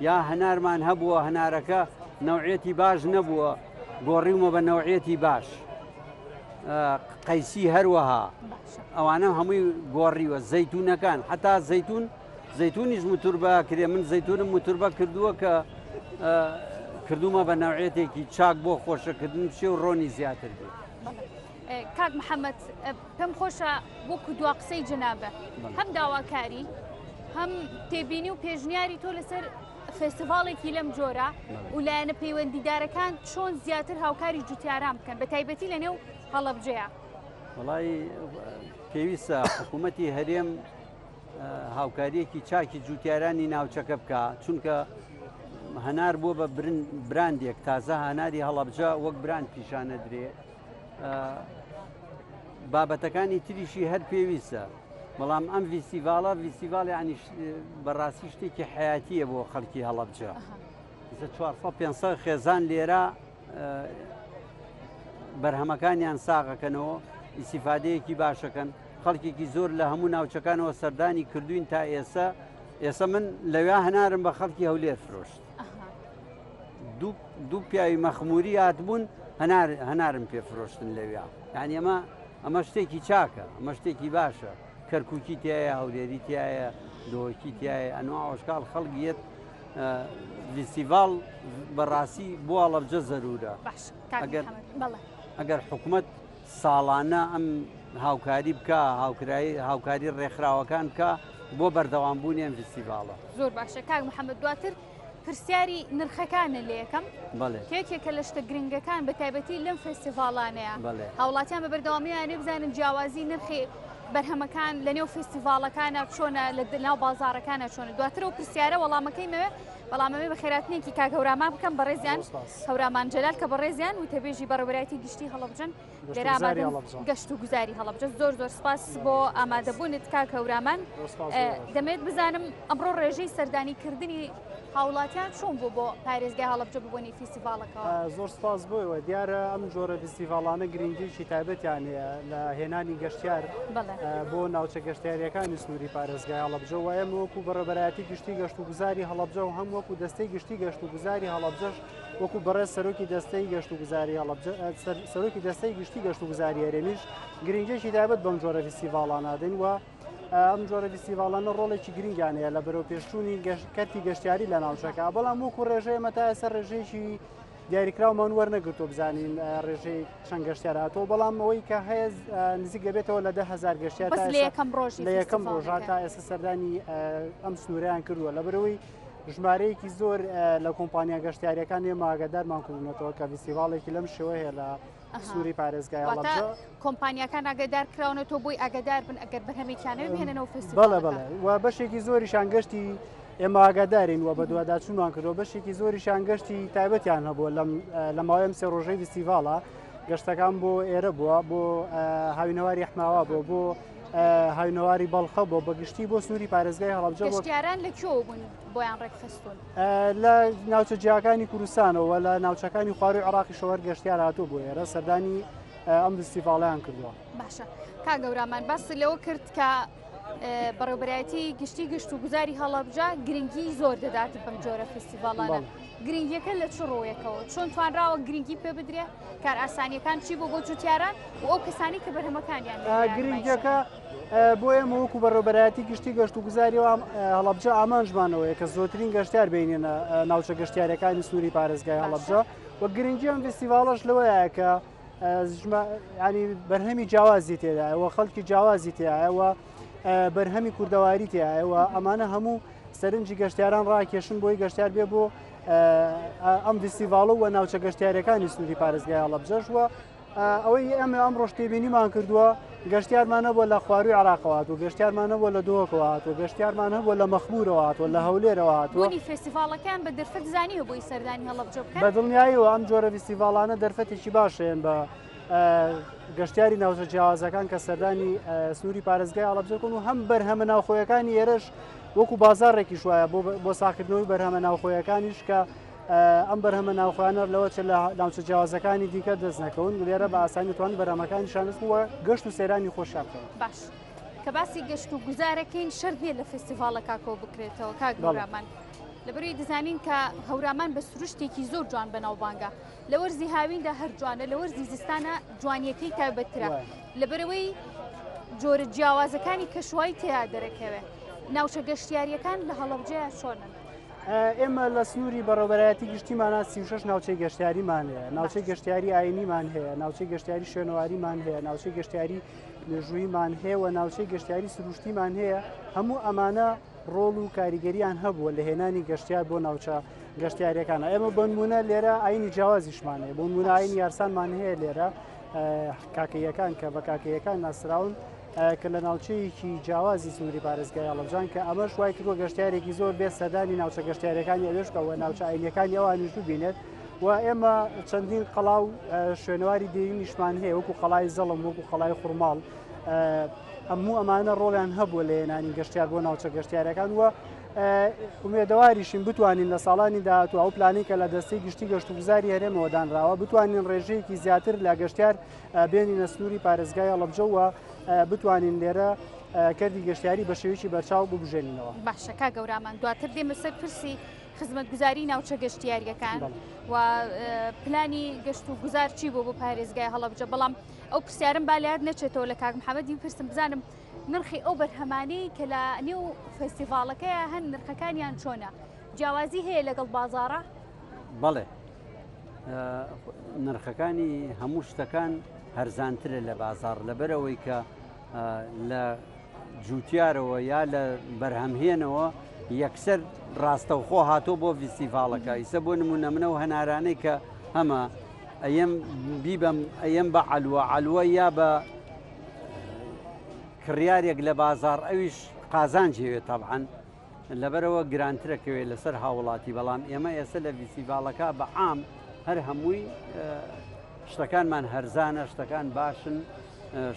یا هەنارمان هەبووە هەنارەکە نەوعێتی باش نەبووە گۆڕیومە بە نەوعێتی باش قەیسی هەروەها ئەوانە هەمووی گۆڕیوە زەتونەکان حتا زەتون زەتونیش موتوربە کرێ من زەتونم موتوربە کردووە کە کردومە بە نەوعێتێکی چاک بۆ خۆشەکردن بچێ و ڕۆنی زیاتر بێت.
کاک محەممەد پێم خۆشە وەکو دوا قسەی جەنابە هەم داواکاری هەم تێبینی و پێشنیاری تۆ لەسەر فێستیڤاڵێکی لەم جۆرە و لایەنە پەیوەندیدارەکان چۆن زیاتر هاوکاری جوتیاران بکەن بە تایبەتی لە نێو هەڵەبجەیە.
وڵی پێویستە حکوومەتی هەرێم هاوکاریەکی چاکی جوتیارانی ناوچەکە بکە چونکە هەنار بووە بە براندێک تازە هەناری هەڵەبجە وەک براند پیشانە درێ بابەتەکانی تریشی هەر پێویستە. بەڵام ئەم ڤیستیڤاڵە ڤیستیڤاڵ یعنی بەڕاستی شتێکی حیاتیە بۆ خەڵکی هەڵەبجە ئیستا 400 500 خێزان لێرە بەرهەمەکانیان ساغەکەنەوە ئیسیفادەیەکی باشەکەن خەڵکێکی زۆر لە هەموو ناوچەکانەوە سەردانی کردوین تا ئێستا ئێستا من لەویا هەنارم بە خەڵکی هەولێر فرۆشت دوو پیاوی مەخموری هاتبوون هەنار هەنارم پێ فرۆشتن لەویا یعنی ئەمە ئەمە شتێکی چاکە ئەمە شتێکی باشە کەرککی تایە هەولێری تایە دۆکی تایە ئەنوا ئۆشکال خەڵگیەت فیستیڤاڵ بەڕاستی بۆ هەڵەبجە زەرورە ئەگەر حکومت ساڵانە ئەم هاوکاری بکە هاوکرایی هاوکاری ڕێکخراوەکان بکە بۆ بەردەوامبوونی ئەم فیستیڤاڵە.
زۆر باشە کاک محەممەد دواتر پرسیاری نرخەکانە لێ یەکەم کێکێکە لە شتە گرنگەکان بە تایبەتی لەم فێستیڤاڵانەیە هاوڵاتیان بە بەردەوامیانێ بزانن جیاوازی نرخی بەرهەمەکان لە نێو فێستیڤاڵەکانە چۆنە لە ناو بازارەکانە چۆنە دواتر و پرسیارە وەڵامەکەی مەوێ بەڵام ئەمێ بە خێراتنێکی کاک هەورامان بکەم بەڕێزیان هەورامان جەلال کە بەڕێزیان وتەبێژی بەڕێوەبەرایەتی گشتی هەڵەبجەن لێرە ئامادەن گەشت و گوزاری هەڵەبجە زۆر زۆر سپاس بۆ ئامادەبوونت کاک هەورامان دەمێت بزانم ئەمڕۆ ڕێژەی سەردانیکردنی هاوڵاتیان چۆن بوو بۆ پارێزگای هەڵەبجە ببوونی فیستیڤاڵەکەەوە؟
زۆر سپاس بۆیەوە دیارە ئەم جۆرە فیستیڤاڵانە گرنگیکی تایبەتیان هەیە لە هێنانی گەشتیار بۆ ناوچە گەشتیاریەکانی سنووری پارێزگای هەڵەبجە و ئێمە وەکو بەڕێوەبەرایەتی گشتی گەشت و گوزاری هەڵەبجە و هەم وەکو دەستەی گشتی گەشت و گوزاری هەڵەبجەش وەکو بەڕێز سەرۆکی دەستەی گەشت و گوزاری هەڵەبجە سەرۆکی دەستەی گشتی گەشت و گوزاری هەرێمیش گرنگیەکی تایبەت بەم جۆرە فیستیڤاڵانە دەین و ئەم جۆرە فیستیڤاڵانە ڕۆڵێکی گرنگیان هەیە لە بەرەو پێشچوونی کەرتی گەشتیاری لە ناوچەکە بەڵام وەکو ڕێژەی ئێمە تا ئێستا ڕێژەیەکی دیاریکراومان وەرنەگرتووە بزانین ڕێژەی چەند گەشتیار هاتووە بەڵام ئەوەی کە هەیە نزیک دەبێتەوە لە 10هزار گەشتیار
لە یەکەم ڕۆژ
لە یەکەم ڕۆژا تا ئێستا سەردانی ئەم سنووریان کردووە لەبەرەوەی ژمارەیەکی زۆر لە کۆمپانیا گەشتیاریەکان ئێمە ئاگادارمان کردونەتەوە کە فیستیڤاڵێکی لەم شێوە هەیە لە سنووری پارێزگای هەڵەبجە.
کۆمپانیاکان ئاگادار کراونەتەوە بۆی ئاگادار بن ئەگەر بەرهەمێکیانەوە بهێننەوە فیستیڤاڵەکە.
بەڵێ بەڵێ و بەشێکی زۆریشان گەشتی ئێمە ئاگادارین و بەدواداچوونمان کردووە بەشێکی زۆریشان گەشتی تایبەتیان هەبووە لەم لە ماوەی ئەم سێ ڕۆژەی فیستیڤاڵە گەشتەکان بۆ ئێرە بووە بۆ هاوینەواری ئەحماوا بووە بۆ هاوینەواری بەڵخە بۆ بەگشتی بۆ سنووری پارێزگای هەڵەبجە
گەشتیاران لە کوێوە بوون بۆیان ڕێکخستوون؟
لە ناوچە جیاکانی کوردستانەوە لە ناوچەکانی خواروی عێراقیشەوە هەر گەشتیار هاتووە بۆ ئێرە سەردانی ئەم فیستیڤاڵیان کردووە.
باشە کاک گەورامان باست لەوە کرد کە بەڕێوبەرایەتی گشتی گشت و گوزاری هەڵەبجە گرنگی زۆر دەدات بەم جۆرە فیستیڤاڵانە گرنگیەکە لە چ ڕوویەکەوە چۆن توانراوە گرنگی پێ بدرێ کارئاسانیەکان چی بۆ بۆ جوتیاران و ئەو کەسانی کە بەرهەمەکانیان
گرنگیەکە بۆ ئێمە وەکو بەڕێوبەرایەتی گشتی گەشت و گوزاری و هەڵەبجە ئامانجمانەوەیە کە زۆرترین گەشتیار بینێنە ناوچە گەشتیارەکانی سنووری پارێزگای هەڵەبجە و گرنگی ئەم فیستیڤاڵەش لەوەیە کە ینی بەرهەمی جیاوازی تێدایە و خەڵکی جیاوازی تایە و بەرهەمی کوردەواری تایە و ئەمانە هەموو سەرنجی گەشتیاران ڕاکێشن بۆی گەشتیار بێ بۆ ئەم فیستیڤاڵ و ناوچە گەشتیارەکانی سنووری پارێزگای هەڵەبجەش وە ئەوەی ئەمە ئەم ڕۆژ تێبینیمان کردووە گەشتیارمان هەبووە لە خواروی عراقەوە هاتووە گەشتیارمان هەبووە لە دهۆکەوە هاتووە گەشتیارمان هەبووە لە مەخمورەوە هاتووە لە هەولێرەوە هاتووە
بوونی فێستیڤاڵەکەیان بە دەرفەت زانیوە بۆی سەردانی هەڵەبجە بکەن؟
بە دڵنیاییەوە ئەم جۆرە فیستیڤاڵانە دەرفەتێکی باشەیەن بە گەشتیاری ناوچە جیاوازەکان کە سەردانی سنووری پارێزگای هەڵەبجە بکەن و هەم بەرهەمە ناوخۆیەکانی ئێرەش وەکو بازاڕێکیش وایە بۆ ساخکردنەوەی بەرهەمە ناوخۆیەکانیش کە ئەم بەرهەمە ناوخۆیانە لەوە چ لە ناوچە جیاوازەکانی دیکە دەست نەکەون لێرە بە ئاسانی توان بەرهەمەکانیشان دەست و گەشت و سەیرانی خۆشیان بکەن.
باش کە باسی گەشت و گوزارەکەین شەرت نییە لە فێستیڤاڵەکە کۆ بکرێتەوە کاک هەورامان لەبەرئەوەی دەزانین کە هەورامان بە سروشتێکی زۆر جوان بەناوبانگە لە وەرزی هاویندا هەر جوانە لە وەرزی زستانە جوانیەکەی تایبەتترە لەبەرئەوەی جۆرە جیاوازەکانی کەشوایی تێیا دەرەکەوێ ناوچە گەشتیاریەکان لە هەڵەبجەیە چۆنن؟
ئێمە لە سنووری بەڕێوەبەرایەتی گشتیمانە 36 ناوچەی گەشتیاریمان هەیە ناوچەی گەشتیاری ئاینیمان هەیە ناوچەی گەشتیاری شوێنەواریمان هەیە ناوچەی گەشتیاری مێژوویمان هەیە و ناوچەی گەشتیاری سروشتیمان هەیە هەموو ئەمانە ڕۆڵ و کاریگەریان هەبووە لە هێنانی گەشتیار بۆ ناوچە گەشتیارەکانە ئێمە بۆنمونە لێرە ئاینی جیاوازیشمان هەیە بۆنمونە ئاینی یارسانمان هەیە لێرە کاکەیەکان کە بە کاکەیەکان ناسراون کە لە ناوچەیەکی جیاوازی سنووری پارێزگای هەڵەبجان کە ئەمەش وای کردووە گەشتیارێکی زۆر بێ سەردانی ناوچە گەشتیارەکانی ئەوێش بکە و ناوچە ئاینیەکانی ئەوانیش ببینێت و ئێمە چەندین قەڵا و شوێنەواری دێرینیشمان هەیە وەکو قەڵای زەڵم وەکو قەڵای خورماڵ. هەموو ئەمانە ڕۆڵیان هەبووە لە هێنانی گەشتیار بۆ ناوچە گەشتیارەکان و ئومێدەواریشین بتوانین لە ساڵانی داهاتوو ئەو پلانەی کە لە دەستەی گشتی گەشتوگوزاری هەرێمەوە دانراوە بتوانین ڕێژەیەکی زیاتر لە گەشتیار بێنینە سنووری پارێزگای هەڵەبجە و بتوانین لێرە کەرتی گەشتیاری بە شێوەیەکی بەرچاو ببژێنینەوە.
باشە کاک گەورامان دواتر دێمە سەر پرسی خزمەتگوزاری ناوچە گەشتیاریەکان و پلانی گەشت و گوزار چی بۆ بۆ پارێزگای هەڵەبجە بەڵام ئەو پرسیارم با لەیاد نەچێتەوە لە کاک محەممەدی پرسم بزانم نرخی ئەو بەرهەمانەی کە لە نێو فێستیڤاڵەکەیە هەن نرخەکانیان چۆنە جیاوازی هەیە لەگەڵ بازاڕە؟
بەڵێ نرخەکانی هەموو شتەکان هەرزانترە لە بازاڕ لەبەرەوەی کە لە جوتیارەوە یا لە بەرهەمهێنەوە یەکسەر ڕاستەوخۆ هاتۆ بۆ ڤیستیڤاڵەکە ئیسە بۆ نمونە منەوە هەنارانەی کە هەمە ئەیەم بیبەم ئەیەم بە عەلوە عەلوە یا بە کڕیارێک لە بازاڕ ئەویش قازانج هەوێت تەبعەن لەبەرەوە گرانترەکەوێت لەسەر هاوڵاتی بەڵام ئێمە ئێستا لە ڤیستیڤاڵەکە بە عام هەر هەمووی شتەکانمان هەرزانە شتەکان باشن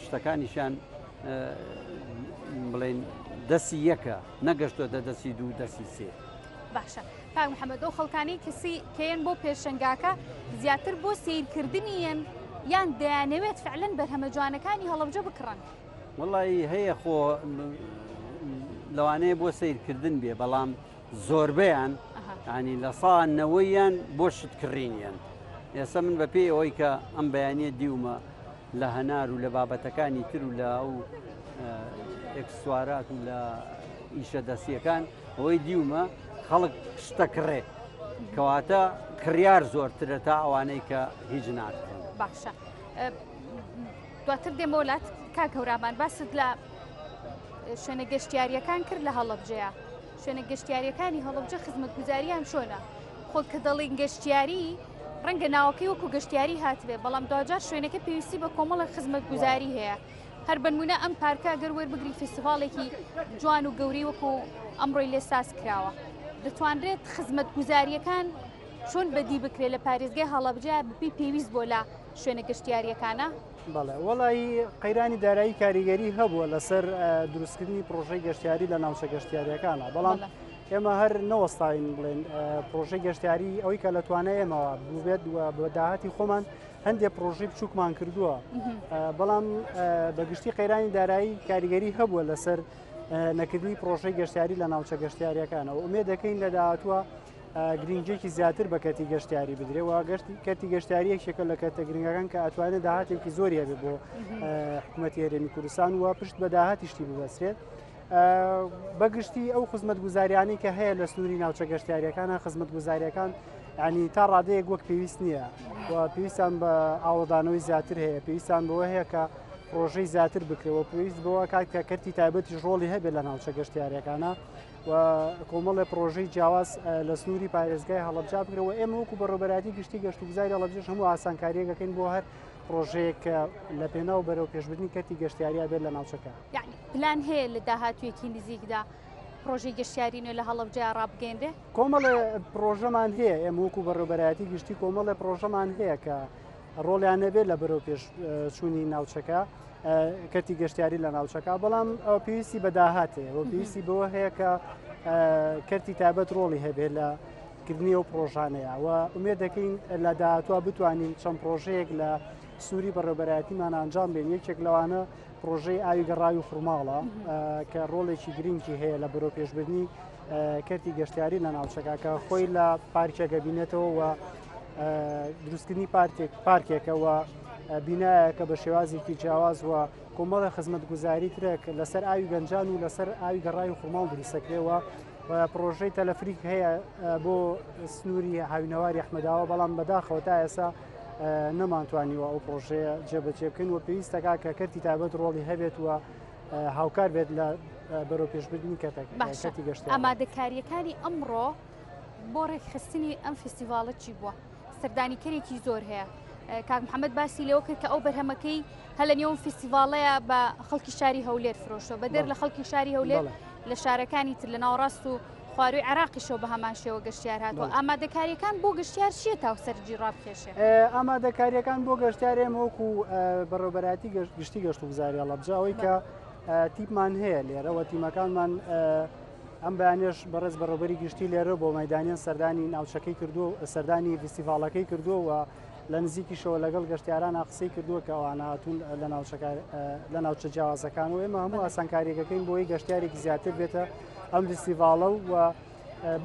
شتەکانیشان بڵێن دەستی یەکە نەگەشتۆتە دەستی دوو دەستی سێ.
باشە کاک محەممەد ئەو خەڵکانی کەسی کەیەن بۆ پێشەنگاکە زیاتر بۆ سیرکردنی یەن یان دەیانەوێت فعلەن بەرهەمە جوانەکانی هەڵەبجە بکڕن؟
وەڵی هەیە خۆ لەوانەیە بۆ سیرکردن بێ بەڵام زۆربەیان ینی لە سا نەوەیان بۆ شت کڕینیان ئێستا من بە پێی ئەوەی کە ئەم بەیانە دیومە لە هەنار و لە بابەتەکانی تر و لە ئەو ئێکسسوارات و لە ئیشە دەستیەکان ئەوەی دیومە خەڵک شتە کڕێ کەواتە کڕیار زۆرترە تا ئەوانەی کە هیچ ناکرن.
باشە دواتر دێمەوە لات کاک هەورامان باست لە شوێنە گەشتیاریەکان کرد لە هەڵەبجەیە شوێنە گەشتیاریەکانی هەڵەبجە خزمەتگوزاریان چۆنە خۆ کە دەڵین گەشتیاری ڕەنگە ناوەکەی وەکو گەشتیاری هاتبێ بەڵام دواجار شوێنەکە پێویستی بە کۆمەڵە خزمەتگوزاری هەیە هەر بەنمونە ئەم پارکە گەر وەربگری فیستیڤاڵێکی جوان و گەورەی وەکو ئەمڕۆی لێ ساز کراوە دەتوانرێت خزمەتگوزاریەکان چۆن بەدی بکرێت لە پارێزگای هەڵەبجە بەپێی پێویست بۆ لە شوێنە گەشتیاریەکانە؟
بەڵێ وەڵی قەیرانی دارایی کاریگەری هەبووە لەسەر دروستکردنی پرۆژەی گەشتیاری لە ناوچە گەشتیاریەکانە بەڵام ئێمە هەر نەوەستاین بڵێن پرۆژەی گەشتیاری ئەوەی کە لە توانای ئێمەوە بووبێت و بە داهاتی خۆمان هەندێک پرۆژەی بچووکمان کردووە بەڵام بەگشتی قەیرانی دارایی کاریگەری هەبووە لەسەر نەکردنی پرۆژەی گەشتیاری لە ناوچە گەشتیاریەکانەوە ئومێد دەکەین لە داهاتووە گرنگێکی زیاتر بە کەرتی گەشتیاری بدرێ و گەشتی کەرتی گەشتیاری یەکێکە لە کەرتە گرنگەکان کە ئەتوانێت داهاتێکی زۆری هەبێت بۆ حکوومەتی هەرێمی کوردستان و پشت بە داهاتیشتی ببەسترێت. بەگشتی ئەو خزمەتگوزاریانەی کە هەیە لە سنووری ناوچە گەشتیاریەکانە خزمەتگوزاریەکان ینی تا ڕادەیەک وەک پێویست نییە و پێویستان بە ئاوەدانەوەی زیاتر هەیە پێویستان بەوە هەیە کە پرۆژەی زیاتر بکرێەوە پێویست بەوە کات کە کەرتی تایبەتی ڕۆڵی هەبێت لە ناوچە گەشتیاریەکانە و کۆمەڵێ پرۆژەی جیاواز لە سنووری پارێزگای هەڵەبجە بکرەوە ئێمە وەکو بەڕێوەبەرایەتی گشتی گەشت و گوزاری هەڵەبجەش هەموو ئاسانکارییەکەکەین بۆ هەر پرۆژەیەک کە لە پێناو بەرەو پێشبردنی کەرتی گەشتیاریا بێت لە ناوچەکە.
یعنی پلان هەیە لە داهاتوویەکی نزیکدا پرۆژەی گەشتیاری نوێ لە هەڵەبجە ڕابگەیەنرێ؟
کۆمەڵێ پرۆژەمان هەیە، ئێمە وەکو بەڕێوەبەرایەتی گشتی کۆمەڵێ پرۆژەمان هەیە کە ڕۆڵیان نەبێت لە بەرەو پێش چوونی ناوچەکە کەرتی گەشتیاری لە ناوچەکە بەڵام ئەو پێویستی بە داهات هەیە و پێویستی بەوە هەیە کە کەرتی تایبەت ڕۆڵی هەبێت لە کردنی ئەو پرۆژانەیە و ئومێد دەکەین لە داهاتوە بتوانین چەند پرۆژەیەک لە سنووری بەڕێوبەرایەتیمان ئەنجام بێن یەکێک لەوانە پرۆژەی ئاوی گەڕاوی خورماڵە کە ڕۆڵێکی گرنگی هەیە لە بەرەو پێشبردنی کەرتی گەشتیاری لە ناوچەکە کە خۆی لە پارکێکە بینێتەوە و دروستکردنی پارتێک پارکێکە و بینایەکە بە شێوازێکی جیاواز و کۆمەڵە خزمەتگوزاری ترێک لەسەر ئاوی گەنجان و لەسەر ئاوی گەڕاوی خورماڵ دروستەکرێەوە پرۆژەی تەلەفریک هەیە بۆ سنووری هاوینەواری ئەحمەداوە بەڵام بەداخەوە تا ئێستا نەمانتوانیوە ئەو پرۆژەیە جێبەجێ بکەین و پێویستەکە کە کەرتی تایبەت ڕۆڵی هەبێت و هاوکار بێت لە بەرەو پێشبردنی کەرتەکە کەرتی گەشتیاری.
ئامادەکارییەکانی ئەمڕۆ بۆ ڕێکخستنی ئەم فیستیڤاڵە چی بووە؟ سەردانیکەرێکی زۆر هەیە. کاک محەممەد باسی لەوە کرد کە ئەو بەرهەمەکەی هەر لە نێو فیستیڤاڵەیە بە خەڵکی شاری هەولێر فرۆشتوە بەدەر لە خەڵکی شاری هەولێر لە شارەکانی تر لە ناوەڕاست و خواروی عێراقیشەوە بە هەمان شێوە گەشتیار هاتووە ئامادەکاریەکان بۆ گەشتیار چییە تا سەرنجی ڕابکێشێ؟
ئامادەکاریەکان بۆ گەشتیار ئێمە وەکو بەڕێوەبەرایەتی گشتی گەشت و گوزاری هەڵەبجە ئەوەی کە تیپمان هەیە لێرەوە تیمەکانمان ئەم بەیانیەش بەڕێز بەڕێوبەری گشتی لێرە بۆ مەدانیان سەردانی ناوچەکەی کردووە سەردانی فیستیڤاڵەکەی کردووە و لە نزیکیشەوە لەگەڵ گەشتیارانە قسەی کردووە کە ئەوانە هاتوون لە ناوچەکە لە ناوچە جیاوازەکان و ئێمە هەموو ئاسانکاریەکەکەین بۆی گەشتیارێکی زیاتر بێتە ئەم فیستیڤاڵە و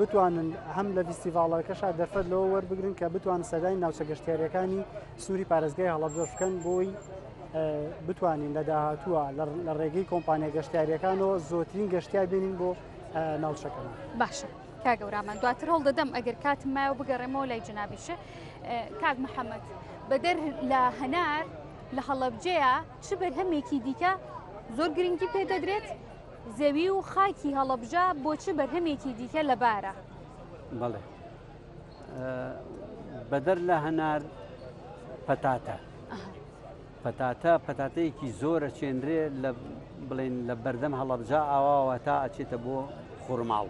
بتوانن هەم لە فیستیڤاڵەکەشا دەرفەت لەوە وەربگرن کە بتوانن سەردانی ناوچە گەشتیاریەکانی سنووری پارێزگای هەڵەبجەش بکەن بۆی بتوانین لە داهاتووە لە ڕێگەی کۆمپانیا گەشتیاریەکانەوە زۆرترین گەشتیار بێنین بۆ ناوچەکەمان.
باشە کاک گەورامان دواتر هەوڵ دەدەم ئەگەر کاتم مایەوە بگەڕێمەوە لای جەنابیش کاک محەممەد بەدەر لە هەنار لە هەڵەبجەیە چ بەرهەمێکی دیکە زۆر گرنگی پێ دەدرێت زەوی و خاکی هەڵەبجە بۆ چ بەرهەمێکی دیکە لەبارە؟
بەڵێ بەدەر لە هەنار پەتاتە پەتاتە پەتاتەیەکی زۆرە چێنرێ لە بڵێن لە بەردەم هەڵەبجە ئاواوە تا ئەچێتە بۆ خورماڵ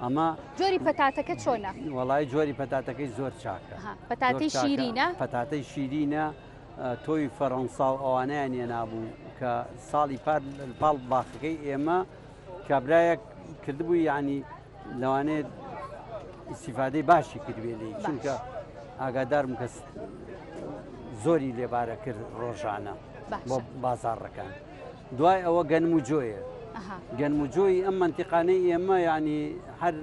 ئەمە
جۆری پەتاتەکە چۆنە؟
وەڵای جۆری پەتاتەکەی زۆر چاکە
پەتاتەی شیرینە
پەتاتەی شیرینە تۆوی فەرەنسا و ئەوانەیان هێنابوو کە ساڵی پار پاڵ باخەکەی ئێمە کابرایەک کردبووی یعنی لەوانەیە ئیسیفادەی باشی کردبێ لێی چونکە ئاگادارم کە زۆری لێبارە کرد ڕۆژانە بۆ بازاڕەکان دوای ئەوە گەنم و جۆیە گەنم و جۆی ئەم منتیقانەی ئێمە ینی هەر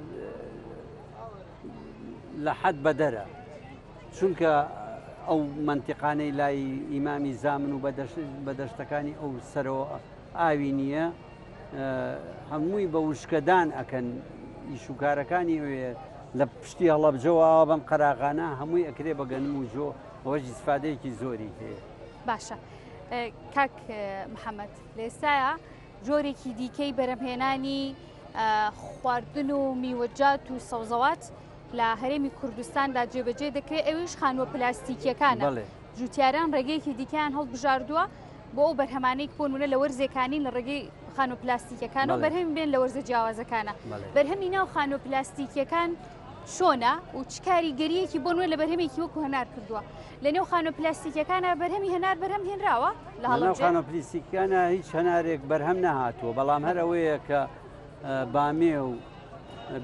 لە حەد بەدەرە چونکە ئەو مەنتیقانەی لای ئیمامی زامن و بە دەشتەکانی ئەو سەرەوە ئاوی نییە هەمووی بە وشکەدان ئەکەن ئیشوکارەکانی ئەوێ لە پشتی هەڵەبجەوە ئاوا بەم قەراغانە هەمووی ئەکرێ بە گەنم و جۆ ئەوەش ئیسفادەیەکی زۆری هەیە.
باشە کاک محەممەد لە ئێستایا جۆرێکی دیکەی بەرەمهێنانی خواردن و میوەجات و سەوزەوات لە هەرێمی کوردستاندا جێبەجێ دەکرێت ئەویش خانووە پلاستیکیەکانە جوتیاران ڕێگەیەکی دیکەیان هەڵبژاردووە بۆ ئەو بەرهەمانەی بۆ نمونە لە وەرزێکانی لە ڕێگەی خانوو پلاستیکەکان و بەرهەم بێن لە وەرزە جیاوازەکانە بەرهەمی ناو خانوو پلاستیکیەکان چۆنە و چ کاریگەریەکی بۆ نوێ لە بەرهەمێکی وەکو هەنار کردووە لە نێو خانوو پلاستیکەکانە بەرهەمی هەنار بەرهەم هێنراوە
لە هەڵەبجە خانوو پلیستیکەکانە هیچ هەنارێک بەرهەم نەهاتووە بەڵام هەر ئەوەیە کە بامێ و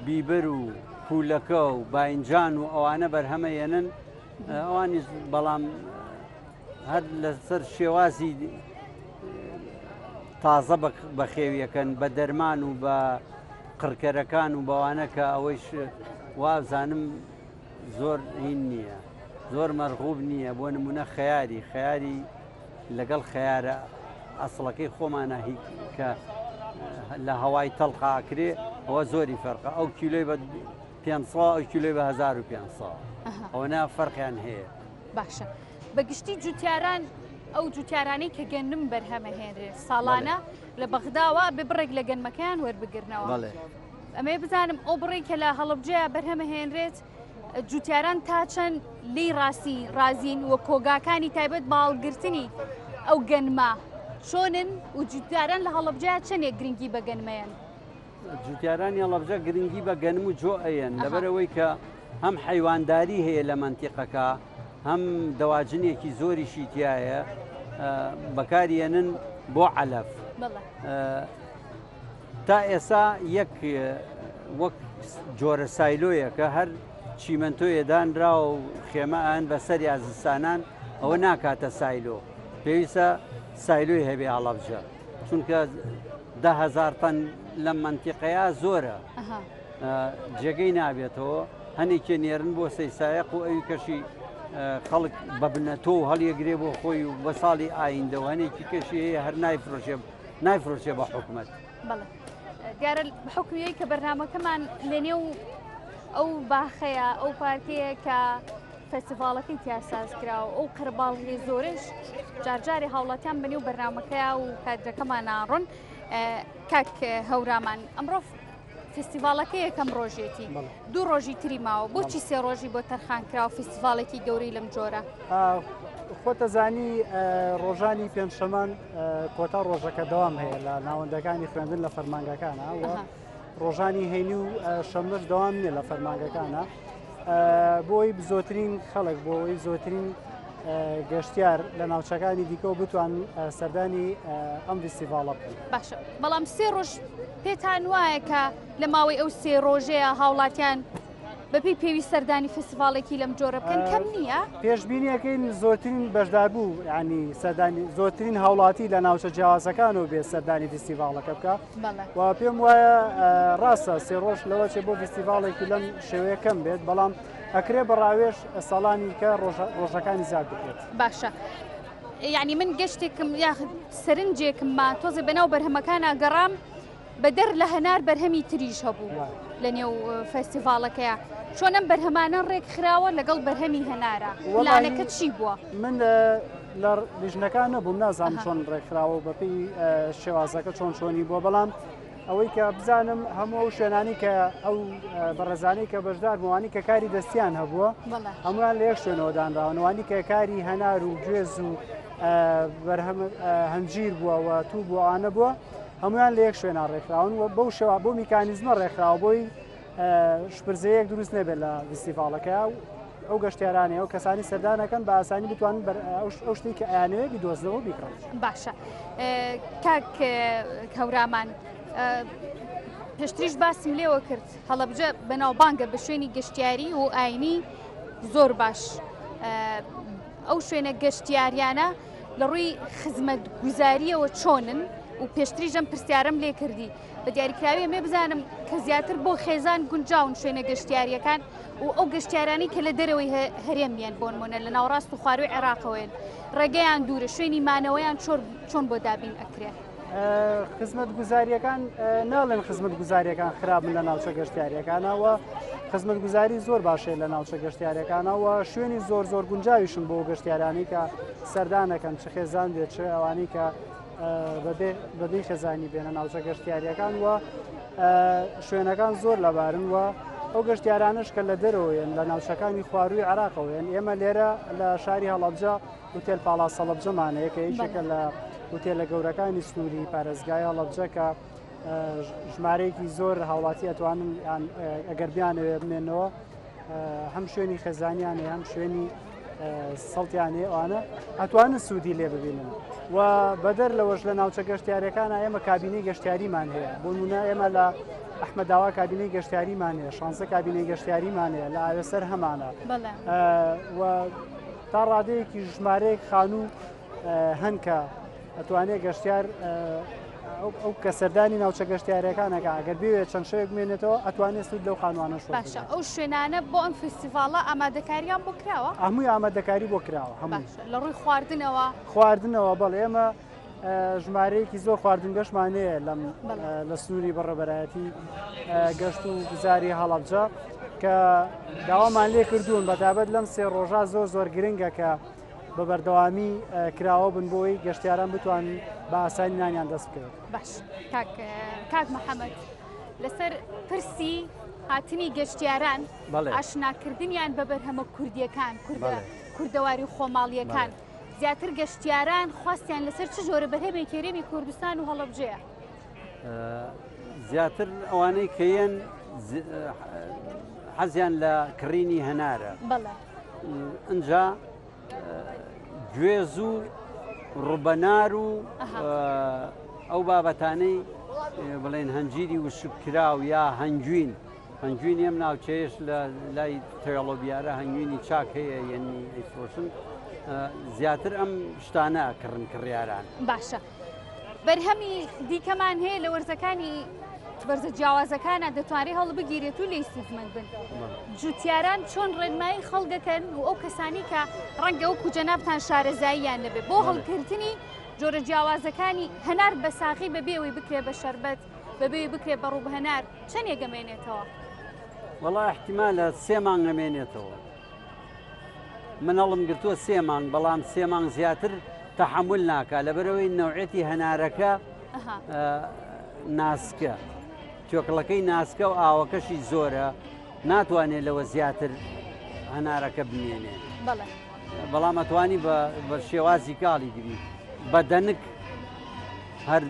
بیبەر و پولەکە و باینجان و ئەوانە بەرهەمە یەنن ئەوانیش بەڵام هەر لەسەر شێوازی تازە بەخێویەکەن بە دەرمان و بە قڕکەرەکان و بەوانە کە ئەوەیش وابزانم زۆر هین نییە زۆر مەرغوب نییە بۆ نمونە خەیاری خەیاری لەگەڵ خەیارە ئەسڵەکەی خۆمانە هی کە لە هەوای تەڵقاکرێ ئەوە زۆری فەرقە ئەو کیلۆی بە 500 ئەو کیلۆی بە 1500 ئەوە فەرقیان هەیە
باشە بە گشتی جوتیاران ئەو جوتیارانەی کە گەنم بەرهەمەهێنرێ ساڵانە لە بەغداوە بێ بڕێک لە گەنمەکەیان وەربگرنەوە ئەمەوێ بزانم ئەو بڕەی کە لە هەڵەبجەیە بەرهەمەهێنرێت جوتیاران تا چەند لێی ڕاستی ڕازین و کۆگاکانی تایبەت بە هەڵگرتنی ئەو گەنمە چۆنن و جوتیاران لە هەڵەبجەیە چەندێک گرنگی بە گەنمەیەن؟
جوتیارانی هەڵەبجە گرنگی بە گەنم و جۆ ئەیەن لەبەرئەوەی کە هەم حەیوانداری هەیە لە مەنتیقەکە هەم دەواجنێکی زۆریشی تایە بەکاریێنن بۆ عەلەف. تا ئێسا یەک وەک جۆرە سایلۆیەکە هەر چیمەنتۆیە دانراوە و خێمە ئەن بەسەر یا زستانان ئەوە ناکاتە سایلۆ پێویستە سایلۆی هەبێ هەڵەبجە چونکە 10هزار تەن لەم مەنتیقەیە زۆرە جێگەی نابێتەوە هەنێکێ نێرن بۆ سەیسایەق و ئەوی کەشی خەڵک بە بنەتۆ و هەڵیەگرێ بۆ خۆی و بە ساڵی ئایندەوە هەنێکی کەشی هەیە هەر نایفرۆشێ نایفرۆشێ بە حکومەت.
بەڵێ دیارە بە حوکمی کە بەرنامەکەمان لەنێو ئەو باخەیە ئەو پارکەیە کە فێستیڤاڵەکەی تیا ساز کرا و ئەو قەرەباڵغی زۆرش جارجارێ هاوڵاتیان بەنێو بەرنامەکەیا و کادرەکەمان ناڕۆن کاک هەورامان ئەمڕۆ فستیڤاڵەکە یەکەم ڕۆژێتی دوو ڕۆژی تری ماوە بۆچی سێ ڕۆژی بۆ تەرخان کراوە فستیڤاڵێکی گەورەی لەم جۆرە؟
خۆتەزانی ڕۆژانی پێنجشەمان کۆتا ڕۆژەکە دەوام هەیە لە ناوەندەکانی خوێندن لە فەرمانگەکانە و ڕۆژانی هەینی و شەممەش دەوام نییە لە فەرمانگەکانە بۆی زۆترین خەڵک بۆ ئەوەی زۆترین گەشتیار لە ناوچەکانی دیکەوە بتوان سەردانی ئەم فیستیڤاڵە بکەن.
باشە بەڵام سێ ڕۆژ پێتان وایە کە لە ماوەی ئەو سێ ڕۆژەیە هاوڵاتیان بەپێی پێویست سەردانی فستیڤاڵێکی لەم جۆرە بکەن کەم نییە؟
پێشبینیەکەین زۆرترین بەشداربوو ینی سەردانی زۆرترین هاوڵاتی لە ناوچە جیاوازەکان و بێ سەردانی فستیڤاڵەکە بکە و پێم وایە ڕاستە سێ ڕۆژ لەوە چێ بۆ فستیڤاڵێکی لەم شێوەیە کەم بێت بەڵام ئەکرێ بە ڕاوێژ ساڵانی کە ڕۆژەکانی زیاد بکرێت.
باشە یعنی من گەشتێکم یاخود سەرنجێکم ما تۆزێ بەناو بەرهەمەکانە گەڕام بەدەر لە هەنار بەرهەمی تریش هەبوو لە نێو فێستیڤاڵەکەیە چۆن ئەم بەرهەمانە ڕێک خراوە لەگەڵ بەرهەمی هەنارە پلانەکە چی بووە؟
من لە لیژنەکان نەبووم نازانم چۆن ڕێکخراوە بەپی شێوازەکە چۆن چۆنی بووە بەڵام ئەوەی کە بزانم هەموو ئەو شوێنانی کە ئەو بەڕێزانەی کە بەشدار بووانی کە کاری دەستیان هەبووە هەمووان لە یەک شوێنەوە دانراونوانی کە کاری هەنار و گوێز و بەرهەم هەنجیر بووە و تو بووانە بووە هەمویان لە یەک شوێنە ڕێکخراون و بەو شێوە بۆ میکانیزمە ڕێکخراوە بۆی شپرزەیەک دروست نەبێت لە فیستیڤاڵەکە و ئەو گەشتیارانەیە و کەسانی سەردانەکەن بە ئاسانی بتوانن ئەو شتێک کە ئەیانەوێت بیدۆزنەوە بیکڕن.
باشە کاک هەورامان پێشتریش باسم لێوە کرد هەڵەبجە بەناوبانگە بە شوێنی گەشتیاری و ئاینی زۆر باش ئەو شوێنە گەشتیاریانە لە ڕووی خزمەت گوزاریەوە چۆنن و پێشتریش ئەم پرسیارم لێ کردی بە دیاریکراوی ئەمێ بزانم کە زیاتر بۆ خێزان گونجاون شوێنە گەشتیاریەکان و ئەو گەشتیارانەی کە لە دەرەوەی هەرێمیان بۆنمونە لە ناوەڕاست و خواروی عێراقەوەن ڕێگەیان دوورە شوێنی مانەوەیان چۆن بۆ دابین ئەکرێ؟
خزمەت گوزاریەکان ناڵێن خزمەت گوزاریەکان خراپن لە ناوچە گەشتیاریەکانەوە خزمەت گوزاری زۆر باشەیە لە ناوچە گەشتیارەکانەوە شوێنی زۆر زۆر گونجاویشن بۆ گەشتیارانی کە سەردانەکەن چ خێزان بێت چ ئەوانەی کە بەبێ خێزانی بێنە ناوچە گەشتیاریەکان و شوێنەکان زۆر لەبارن و ئەو گەشتیارانش کە لە دەرەوەیەن لە ناوچەکانی خواروی عراقەوەیەن ئێمە لێرە لە شاری هەڵەبجە هوتێل پاڵاس هەڵەبجەمان هەیە کە یەکێکە لە هوتێلە گەورەکانی سنووری پارێزگای هەڵەبجە کە ژمارەیەکی زۆر هاوڵاتی ئەتوانن ئەگەر بیانەوێ بمێنەوە هەم شوێنی خێزانیان هەیە هەم شوێنی سەڵتیان هەیە ئەوانە ئەتوانن سوودی لێ ببینن و بەدەر لەوەش لە ناوچە گەشتیارەکانە ئێمە کابینەی گەشتیاریمان هەیە بۆ نمونە ئێمە لە ئەحمەداوا کابینەی گەشتیاریمان هەیە شانزە کابینەی گەشتیاریمان هەیە لە ئاوێسەر هەمانە و تا ڕادەیەکی ژمارەیەک خانوو هەن کە ئەتوانێت گەشتیار ئەو کە سەردانی ناوچە گەشتیارەکانەکە ئەگەر بێت چەند شەوێک بمێنێتەوە ئەتوانێت سوود لەو خانوانە شۆ
باشە ئەو شوێنانە بۆ ئەم فستیڤاڵە ئامادەکاریان بۆ کراوە
هەمووی ئامادەکاری بۆ کراوە هەموو
لە ڕووی خواردنەوە
خواردنەوە بەڵێ ئێمە ژمارەیەکی زۆر خواردنگەشمان هەیە لەم لە سنووری بەڕێبەرایەتی گەشت و گوزاری هەڵەبجە کە داوامان لێ کردوون بەتابەت لەم سێ ڕۆژە زۆر زۆر گرنگە کە بە بەردەوامی کراوە بن بۆی گەشتیاران بتوان بە ئاسانی نانیان دەست بکەوێت
باش کاک محەممەد لەسەر پرسی هاتنی گەشتیاران ئاشناکردنیان بە بەرهەمە کوردیەکان کوردە کوردەواری خۆماڵیەکان زیاتر گەشتیاران خواستیان لەسەر چ جۆرە بەرهەمێکی هەرێمی کوردستان و هەڵەبجەیە؟
زیاتر ئەوانەی کە یەن حەزیان لە کڕینی هەنارە ئەجا گوێز و ڕوبەنار و ئەو بابەتانەی بڵێن هەنجیری وشککراو یا هەنگوین هەنگوینی ئەم ناوچەیەش لە لای تەوێڵۆ بیارە هەنگوینی چاک هەیە یەنی ئەیفرۆشن زیاتر ئەم شتانە ئەکڕن کڕیاران.
باشە بەرهەمی دیکەمان هەیە لە وەرزەکانی وەرزە جیاوازەکانە دەتوانێت هەڵبگیرێت و لێی سوودمەند بن جوتیاران چۆن ڕێنمایی خەڵگەکەن و ئەو کەسانی کە ڕەنگە وەکو جەنابتان شارەزاییان نەبێت بۆ هەڵگرتنی جۆرە جیاوازەکانی هەنار بە ساغی بەبێ ئەوەی بکرێ بە شەربەت بەبێ بکرێ بە ڕووبهەنار چەندێک ئەمێنێتەوە؟
وەڵا احتیمالە سێ مانگ ئەمێنێتەوە من هەڵم گرتووە سێ مانگ بەڵام سێ مانگ زیاتر تەحمل ناکا لەبەرەوەی نەوعێتی هەنارەکە ناسکە توێکڵەکەی ناسکە و ئاوەکەشی زۆرە ناتوانێت لەوە زیاتر هەنارەکە بمێنێ بەڵام ئەتوانی بە شێوازی کاڵی گری بە دەنک هەر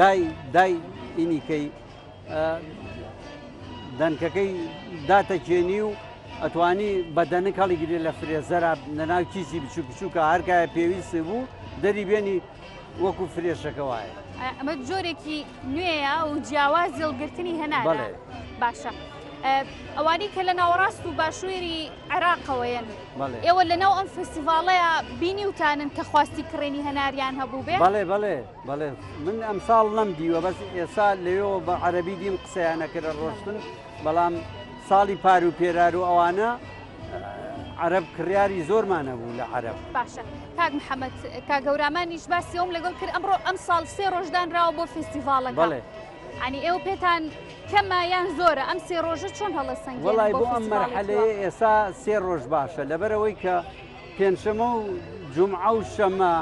دای دای ئینیکەی دەنکەکەی داتەکێنی و. ئەتوانی بە دەنک هەڵیگرێ لە فرێزەرا لە ناو کیسی بچوک بچووکە هەرکایە پێویست بوو دەری بێنی وەکو فرێشەکە وایە.
ئەمە جۆرێکی نوێیە و جیاواز هەڵگرتنی هەنارە.
بەڵێ.
باشە ئەوانەی کە لە ناوەڕاست و باشووری عێراقەوەیەن
بەڵێ.
ئێوە لەناو ئەم فستیڤاڵەیە بینیوتانن کە خواستی کڕێنی هەناریان هەبوو بێ؟
بەڵێ بەڵێ بەڵێ من ئەمساڵ نەمدیوە بەس ئێسا لەوێەوە بە عەرەبی دیم قسەیان ئەکرد ڕۆشتن بەڵام ساڵی پار و پێرار و ئەوانە عەرەب کڕیاری زۆرمان هەبوو لە عەرەب.
باشە کاک محەممەد کاک هەورامانیش باسی ئەوم لەگەڵ کرد ئەمڕۆ ئەمساڵ سێ ڕۆژ دانراوە بۆ فێستیڤاڵەکە.
بەڵێ.
یانی ئێوە پێتان کەمە یان زۆرە ئەم سێ ڕۆژە چۆن هەڵەسەنگێنن
وەڵای
بۆ
بۆ ئەم
فێستیڤاڵێکی وا؟
مەرحەلەیە ئێسا سێ ڕۆژ باشە لەبەرئەوەی کە پێنجشەمە و جومعە و شەمە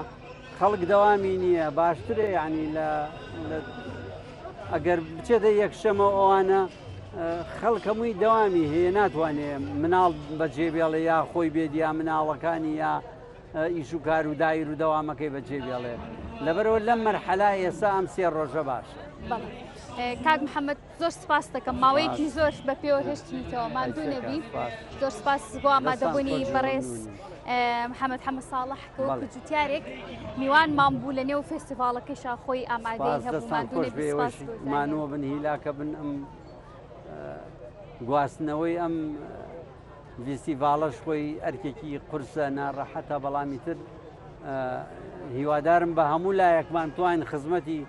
خەڵک دەوامی نییە باشترە یعنی لە ئەگەر بچێتە یەکشەمە ئەوانە خەڵک هەمووی دەوامی هەیە ناتوانێ مناڵ بەجێ بێڵێ یا خۆی بێت یا مناڵەکانی یا ئیش و کار و دایر و دەوامەکەی بەجێ بێڵێ لەبەرەوە لەم مەرحەلا ئێستا ئەم سێ ڕۆژە باشە.
کاک محەممەد زۆر سپاس دەکەم ماوەیەکی زۆر بە پێوە هێشتنیتەوە ماندوو نەبی زۆر سپاس بۆ ئامادەبوونی بەڕێز محەممەد حەمە ساڵح کە وەکو جوتیارێک میوانمان بوو لە نێو فێستیڤاڵەکەیشا خۆی ئامادەی هەبوو ماندوو نەبی سپاس بۆ زانیاری.
مانووە بن هیلاکە بن ئەم گواستنەوەی ئەم ڤیستیڤاڵەش خۆی ئەرکێکی قورسە ناڕەحەتە بەڵامی تر هیوادارم بە هەموو لایەکمان توانین خزمەتی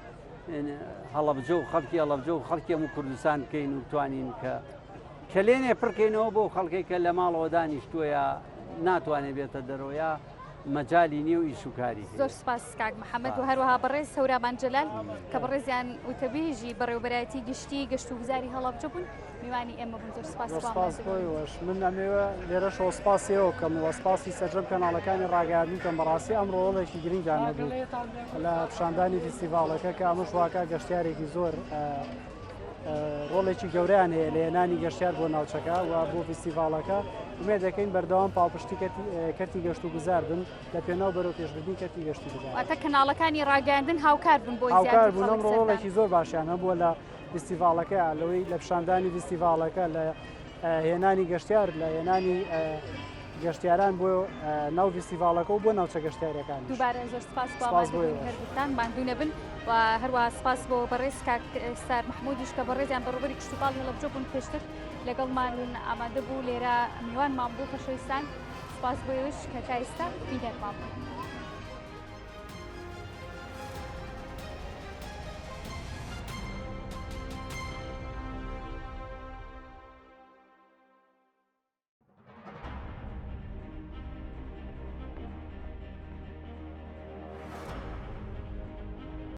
هەڵەبجە و خەڵکی هەڵەبجە و خەڵکی هەموو کوردستان بکەین و بتوانین کە کەلێنێ پڕکەینەوە بۆ خەڵکێک کە لە ماڵەوە دانیشتووە یا ناتوانێت بێتە دەرەوە یا مەجالی نییە و ئیش و کاری هەیە.
زۆر سپاس کاک محەممەد و هەروەها بەڕێز هەورامان جەلال کە بەڕێزیان وتەبێژی بەڕێوەبەرایەتی گشتی گەشت و گوزاری هەڵەبجە بوون میوانی ئێمە بوون زۆر سپاس
زۆر سپاس بۆ ئێوەش من ئەمەوێ لێرەشەوە سپاسی ئێوە بکەم و سپاسی سەرجەم کەناڵەکانی ڕاگەیاندن بکەم بەڕاستی ئەم ڕۆڵێکی گرنگیان هەبوو لە پیشاندانی فیستیڤاڵەکە کە ئەمەش واکە گەشتیارێکی زۆر ڕۆڵێکی گەورەیان هەیە لە هێنانی گەشتیار بۆ ناوچەکە و بۆ فیستیڤاڵەکە ئومێد دەکەین بەردەوام پاڵپشتی کەرتی گەشت و گوزار بن لە پێناو بەرەو پێشبردنی کەرتی گەشت و گوزار.
واتە کەناڵەکانی ڕاگەیاندن هاوکار بن بۆی
هاوکار
زیاتر
بوون ئەم
خەڵک سەردان
ڕۆڵێکی زۆر باشیان هەبووە لە فیستیڤاڵەکە لەوەی لە پیشاندانی فیستیڤاڵەکە لە هێنانی گەشتیار لە هێنانی گەشتیاران بۆ ناو فیستیڤاڵەکە و بۆ ناوچە گەشتیارەکانیش.
دووبارە زۆر سپاس بۆ
سپاس بۆ
ئامادەبوونی
ئێوەش.
هەردووکتان ماندوو نەبن و هەروەها سپاس بۆ بەڕێز کاک ستار مەحموودیش کە بەڕێزیان بەڕێوەبەری کشتوکاڵی هەڵەبجە بوون پێشتر لەگەڵمان ئامادە بوو لێرە میوانمان بوو خۆشەویستان سپاس بۆ ئێوەش کە تا ئێستا بینەرمان بوون.